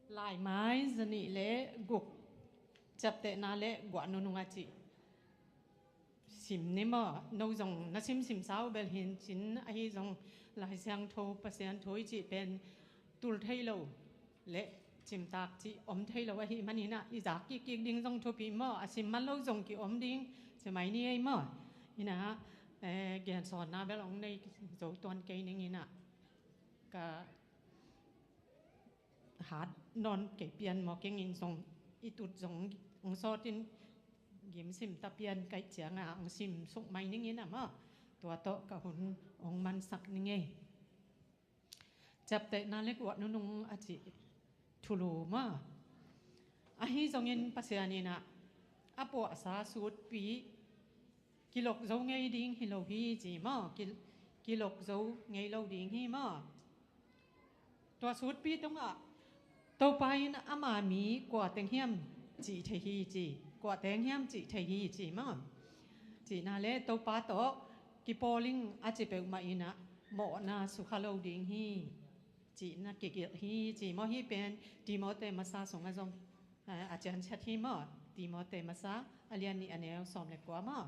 Laimai zanih le guk, ciaptehna le guah nunung a cih sim ni maw. No zong na simsim sa uh bel hi-in cin, ahi zong Lai Siangtho Pasian thu i cih pen tul thei lo le cimtak cih om thei lo ahih manin ah, i zak kikkik ding zong thupi maw. A sim man lo zong ki-om ding ci mai ni ei maw. In ah, eh, gensawnna bel hong nei zo tuan kei ning in ah, ka hat nawn kei pian maw, kei in zong i tut zong hong sawt in gim sim ta pian ka hih ciangah hong sim suk mai ning in ah maw. Tua tawh ka hun hong mansak ning ei. Ciaptehna le guah nunung a cih thulu maw. Ahi zongin Pasian in ah a puahsa sutpi kilok zo ngei ding hi lo hi ci maw. Ki, kilok zo ngei lo ding hi maw. Tua sutpi tungah Topa in ama mi kua teng hiam cih thei hi ci, kua teng hiam cih thei hi ci maw. Cihna le Topa tawh kipawl ing a ci peuhmah in ah mawhna sukha lo ding hi cihna kigelh hi ci maw. Hih pen Timote masa sungah zong, eh, a cianciat hi maw. Timote masa a lian nih a neu sawm le kua maw.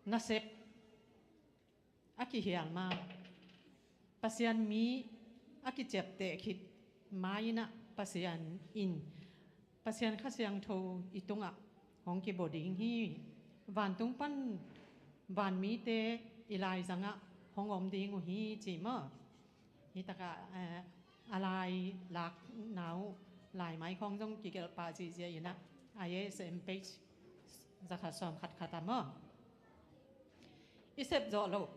Nasep a kihial ma, Pasian mi a kiciapteh khit ma in ah Pasian in, Pasian Kha Siangtho i tungah hong kibawl ding hi. Vantung pan vanmite i laizangah hong om ding uh hi ci maw. Hih takah, eh, a lai lakna uh, laimai khawng zong kigelh pah zihziah in ah, I S M page zakhat sawm khat khat ah maw. I sep zawh loh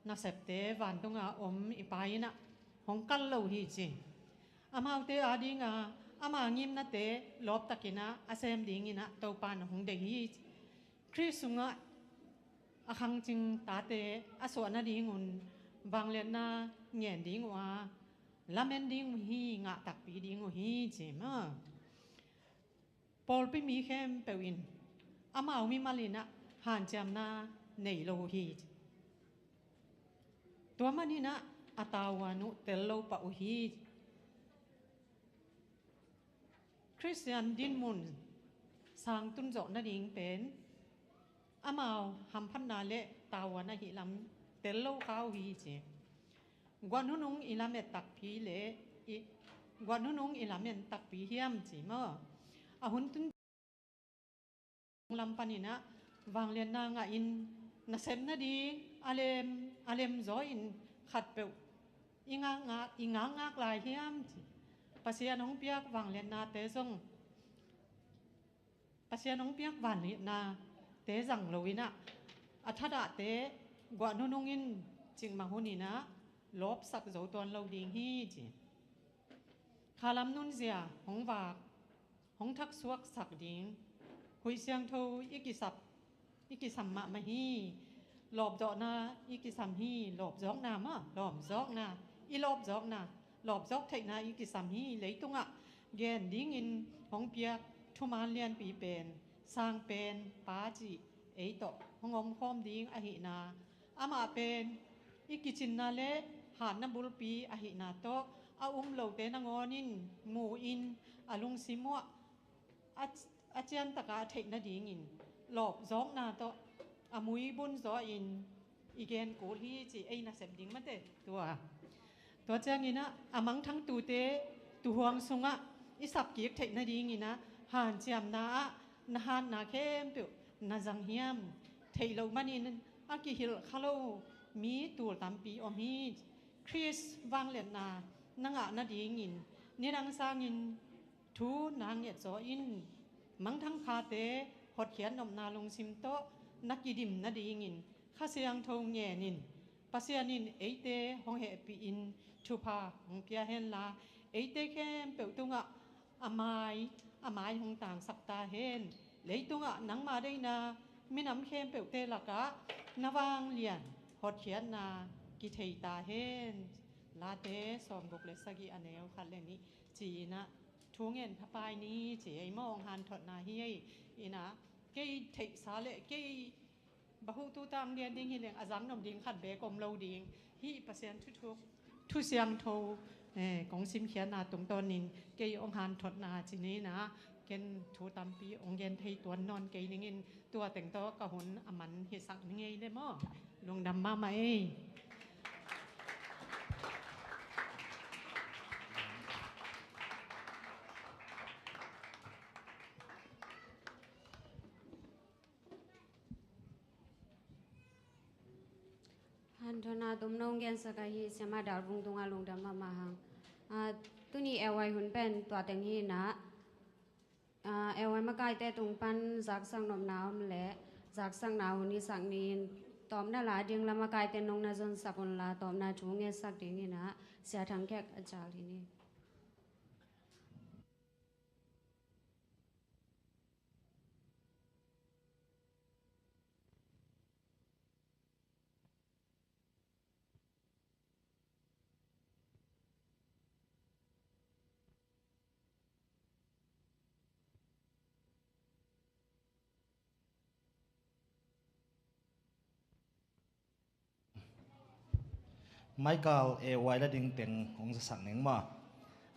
nasepte vantunga om i Pa in ah hong kal lo hi ci. Amaute adinga ama ngimnate lawptakin ah a sem dingin ah Topa in hong deih hi. Khrih sungah a khangcing tate a suah nadingun vangliatna ngen ding uh a, lamen ding uh hi, ngah takpi ding uh hi ci maw. Pawlpi mi khempeuh in amau mimal in ah hanciamna nei lo uh hi. Tua maninah a tavuan uh tel lo pah uh hi. Khristian dinmun sang tun zawh nading pen amau hamphatna le tavuan ahi lam tel lo kha uh hi ci. Guah nunung i lamet takpi le i guah nunung i lamet takpi hiam ci maw? A hun tun lam paninah vangliatna ngah in nasep nading a lem a lem zaw in khatpeuh i ngakngak i ngakngak lai hiam ci. Pasian hong piak vangliatnate zong Pasian hong piak vangliatnate zang loinah a thadahte guah nunung in cikmah huninah lawpsak zo tuan lo ding hi ci. Khalam nunzia hong vak hong thaksuaksak ding huih siangtho i kisap i kisam mahmah hi. Lawpzawhna i kisam hi. Lawpzawkna mah lawpzawkna i lawpzawkna lawpzawk theihna i kisam hi. Leitungah gen dingin hong piak thuman lianpi pen sang pen pa cih ei tawh hong omkhawm ding ahihna amah pen i kicinna le hatna bulpi ahihna tawh a um lote nangawn in mu in a lungsim uah a, a ciantaka a theih nadingin lawpzawkna tawh a muibun zaw in i gen kul hi ci ei nasep ding mate tua. Tua cianginah a mangthang tute tuhuang sungah i sapkik theih nadinginah hanciamna ah na hatna khempeuh na zang hiam? Theih loh manin a kihilh kha lo mi tul tampi om hi. Khrist vangliatna na ngah nadingin nidang sangin thu na ngetzaw in mangthang phate hotkhiat nopna lungsim tawh na kidim nadingin Kha Siangtho ngenin Pasian in eite hong hehpihin thupha hong pia henla eite khempeuh tungah a mai a mai hong tangsak ta hen. Leitungah nangma deihna minam khempeuhte lakah na vanglian hotkhiatna kithei ta hen. Late sawmguk le sagih a neu khat le nih ci-inah thu ngen phapai ni ci ei maw hong hanthotna hi ei. Inah kei theihsa le kei bahuh tuta hong gen ding hi leng a zang nop ding khat bek om lo ding. Hih Pasian thuthuk thu siangtho kong simkhiatna tungtawnin kei hong hanthotna ci ninah ken thu tampi hong gen thei tuan nawn kei ningin tua teng tawh ka hun a man hisak ni ngei le maw? Lungdam mahmah ei. Hanthotna tomno hong gensak ahi Siama Dal Vung tungah lungdam mahmah hang. Tuni A Y hun pen tua teng hi inah A Y makaite tung pan zaksak nopna om leh zaksakna hun hisak ni-in tawpna la ding la makaite nong na zonsak unla tawpna thu ngetsak ding inah Sia Thang Khek a zal hi ni. Maikal A Y la ding teng hong zasak ning maw?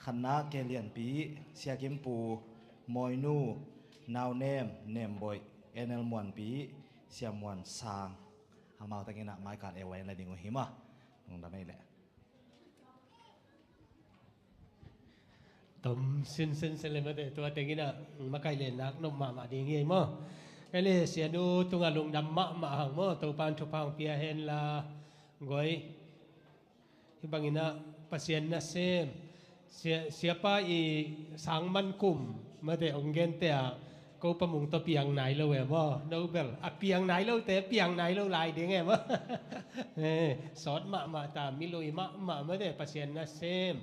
Khatna Ke Lianpi, Sia Kimpu, Mawinu, Nau Nem, Nem Boih, N L Muanpi, Sia Muan Sang. Amau teng inah Maikal A Y la ding uh hi maw? Lungdam ei leh. Tom sinsen se le mate tua teng inah makaih le nak nop mahmah ding hi ei maw? Kei le Sianu tungah lungdam mahmah hang maw? Topan thupha hong pia henla goi. Hih banginah Pasian nasem Sia, Siapa i sang man kum mate hong gente ah ko pamung tawh piang nai lo e maw? No bel a piang nai lote piang nai lo lai ding e maw? Sawt mahmah ta, milui mahmah mate Pasian nasem.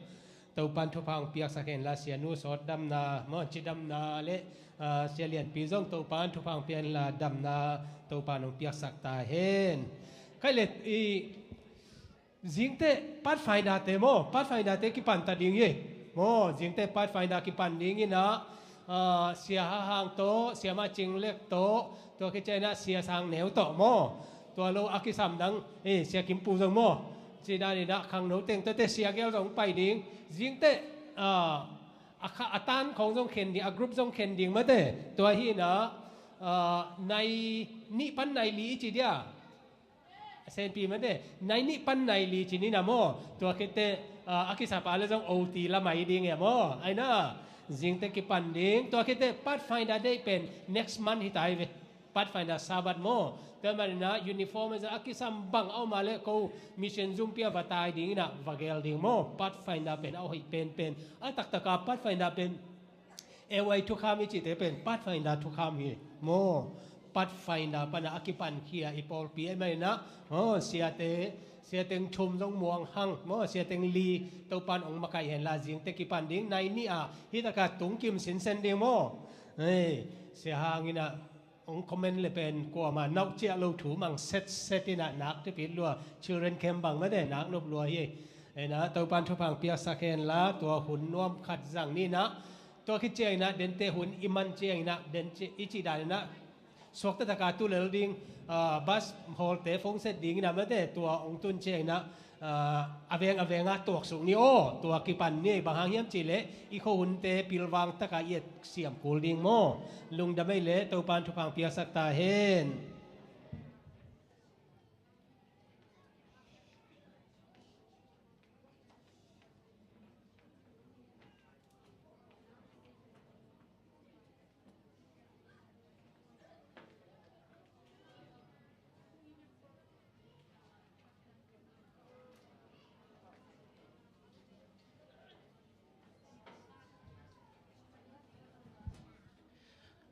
Topan thupha hong piaksak henla Sianu sawtdamna maw, cidamna le Sia Lianpi zong Topan thupha hong pia henla damna Topan hong piaksak ta hen. Kei le i zingte Pathfinder te maw, Pathfinder te kipan ta ding hi maw, zingte Pathfinder kipan ding inah ah, Sia Ha Hang tawh, Siamah Cing Lek tawh, tua khit ciangin ah Sia Sang Neu tawh maw. Tua lo a kisam dang, eh, Sia Kim Pu zong maw. Ci dan in ah khangno teng tuate Sia Gel zong pai ding. Zingteh, ah, a kha, a tan khawng zong khen ding, a group zong khen ding mate. Tua hi in ah, ah, nai nih pan nai li i ci dia. Senpi mate, nai nih pan nai li ci ni na maw. Tua khit teh, ah, a kisapa le zong O T la mai ding e maw. Ai na, zingteh kipan ding. Tua khit teh Pathfinder Day pen next month hi ta hi ve. Pathfinder Sabbath maw. Tua manin ah uniform a kisam bang a om a leh ko mission zumpi ah va tai ding in ah va gel ding maw. Pathfinder pen a hoih penpen. A taktak a Pathfinder pen A Y thukham i cihte pen Pathfinder thukham hi maw. Pathfinder pan a kipankhia i pawlpi ahih manin ah, maw, siate, Sia Teng Thum zong muang hang maw, Sia Teng Li, Topan hong makaih hen la, zingteh kipan ding, nai nih a hi taka tung kim sinsen ding maw. Hei, Sia Hang in ah hong comment le pen kuamah nauh ciah lo thu mang setset in ah nak tipit lua, children camp bang mate nak nop lua hi. Ei na, Topan thupha piaksak hen la, tua hun nuam khat zang ni na, tua khit ciangin ah, dente hun i man ciangin ah, den ci, i cih dan in ah, suakta taka tu lel ding, ah, bus hawlte phone set ding in ah mate, tua hong tun ciangin ah, ah, a veng a veng ah tuaksuk ni aw, tua kipan ni, bang hang hiam cih leh, i khuahunte pilvang taka i et siam kul ding maw. Lungdam ei leh, Topan thupha piaksak ta hen.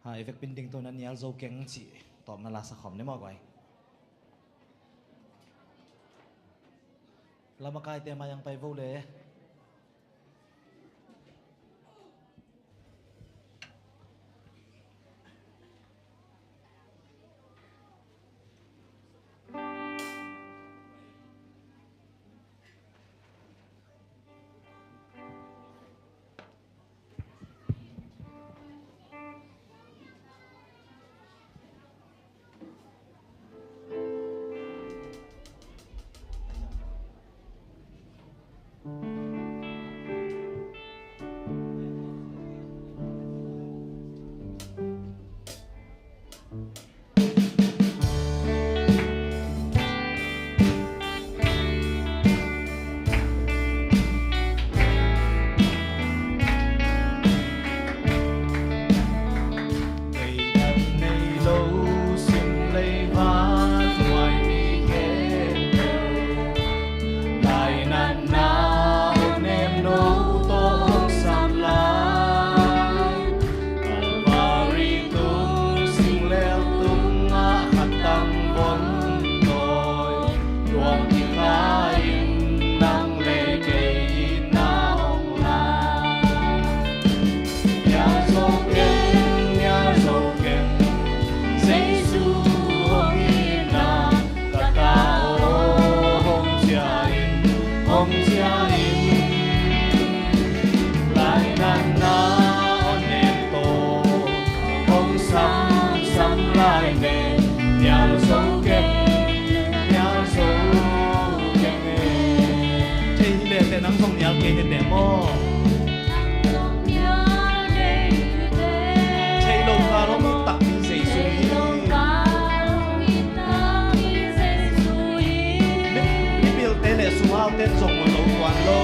Ha, i vekpi in ding tawh na nial zo keng cih tawpna la sa khawm ni maw guai. Lamakaite mai ang pai vo le. Calvary tung singlel tungah khat tang von tawi, tua kikha in nang le kei in na hong lai. Nial zo keng, nial zo keng, Jesu hong itna ka ta aw, hong ciah in, hong ciah in. Lainatna aw nek tawh hong samsam lai ve. Nial zo keng, nial zo keng e. Thei hi leh teh nang zong nial kei teh maw. Thei lo kal hong it takpi Jesu hi. Mipilte le sunghaute in zong mu lo tuan lo.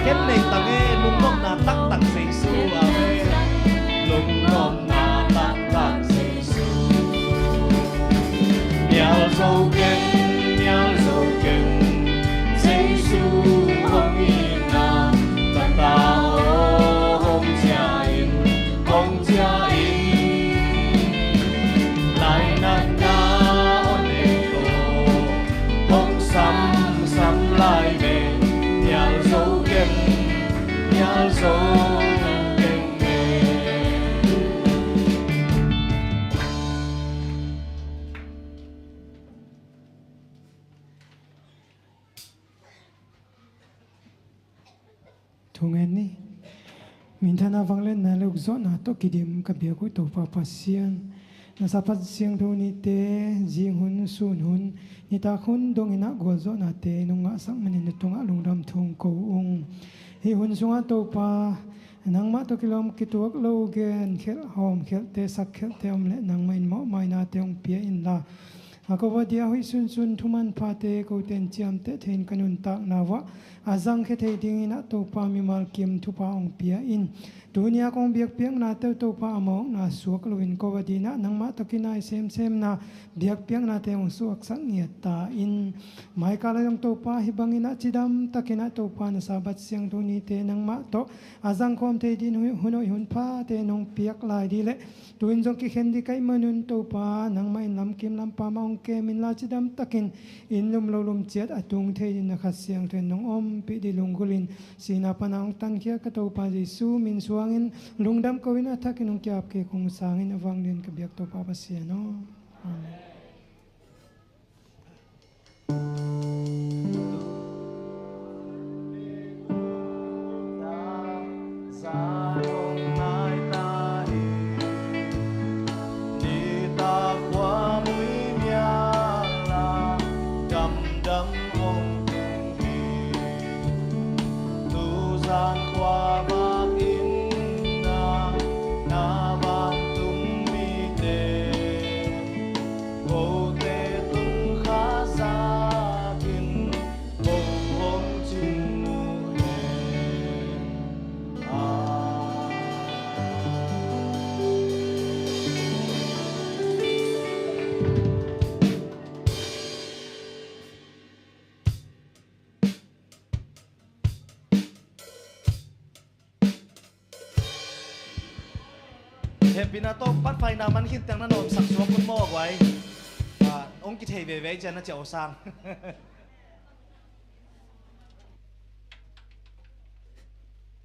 Ken nei tang e, lungnopna taktak Jesu. Amen. Lungnopna taktak Jesu. Nial zo keng, nial zo keng, Jesu hong itna ka ta aw, hong ciah in, hong ciah in. Lainatna aw nek tawh hong samsam lai ve. Nial zo keng, nial zo keng e. Thungen ni. Minthanna vangliatna le ukzawhna tawh kidim ka biak uh Topa Pasian, na Sabbath siangtho nite, zinghun, sunhun, nitak hun dongin ah gualzawhnate nong ngahsak manin na tungah lungdam thu ko ung. Hih hun sungah Topa, nangmah tawh kilawm kituak lo, genkhelh, hawmkhelhte, sakkhelhte om leh nangmah in mawhmainate hong pia inla, a ko a dia hoih sunsun thuman phate kote in ciamteh thei-in ka nuntakna uah a zangkhia thei dingin ah Topa mimal kim thupha hong pia in. Tuni a kong biakpiaknate uh Topa a mawkna suak loin ko a dinah nangmah tawh kinai semsemna biakpiaknate hong suaksak ngiat ta in. Maikal ah zong Topa hih bangin ah cidamtakin ah Topa na Sabbath siangtho nite nangmah tawh a zangkhawm thei dingin hun hoih hun phate nong piak lai ding leh tu-in zong kikhen ding ka hih manun Topa nangmah in lamkim lampam ah hong kem inla, cidamtakin inn lum lo lum ciat a tung thei dingin na Kha Siangtho in nong ompih ding lunggulhin sihna pana hong tankhia ka Topa Jesu min suangin lungdam ko-in a thakin hong ki-ap kik hong sangin a vanglian ka biak Topa Pasian aw. Amen. Hehpihna tawh pat faina man khin teng na nawmsak suak un maw guai. Ah, hong kithei veve cian na ciah aw sang.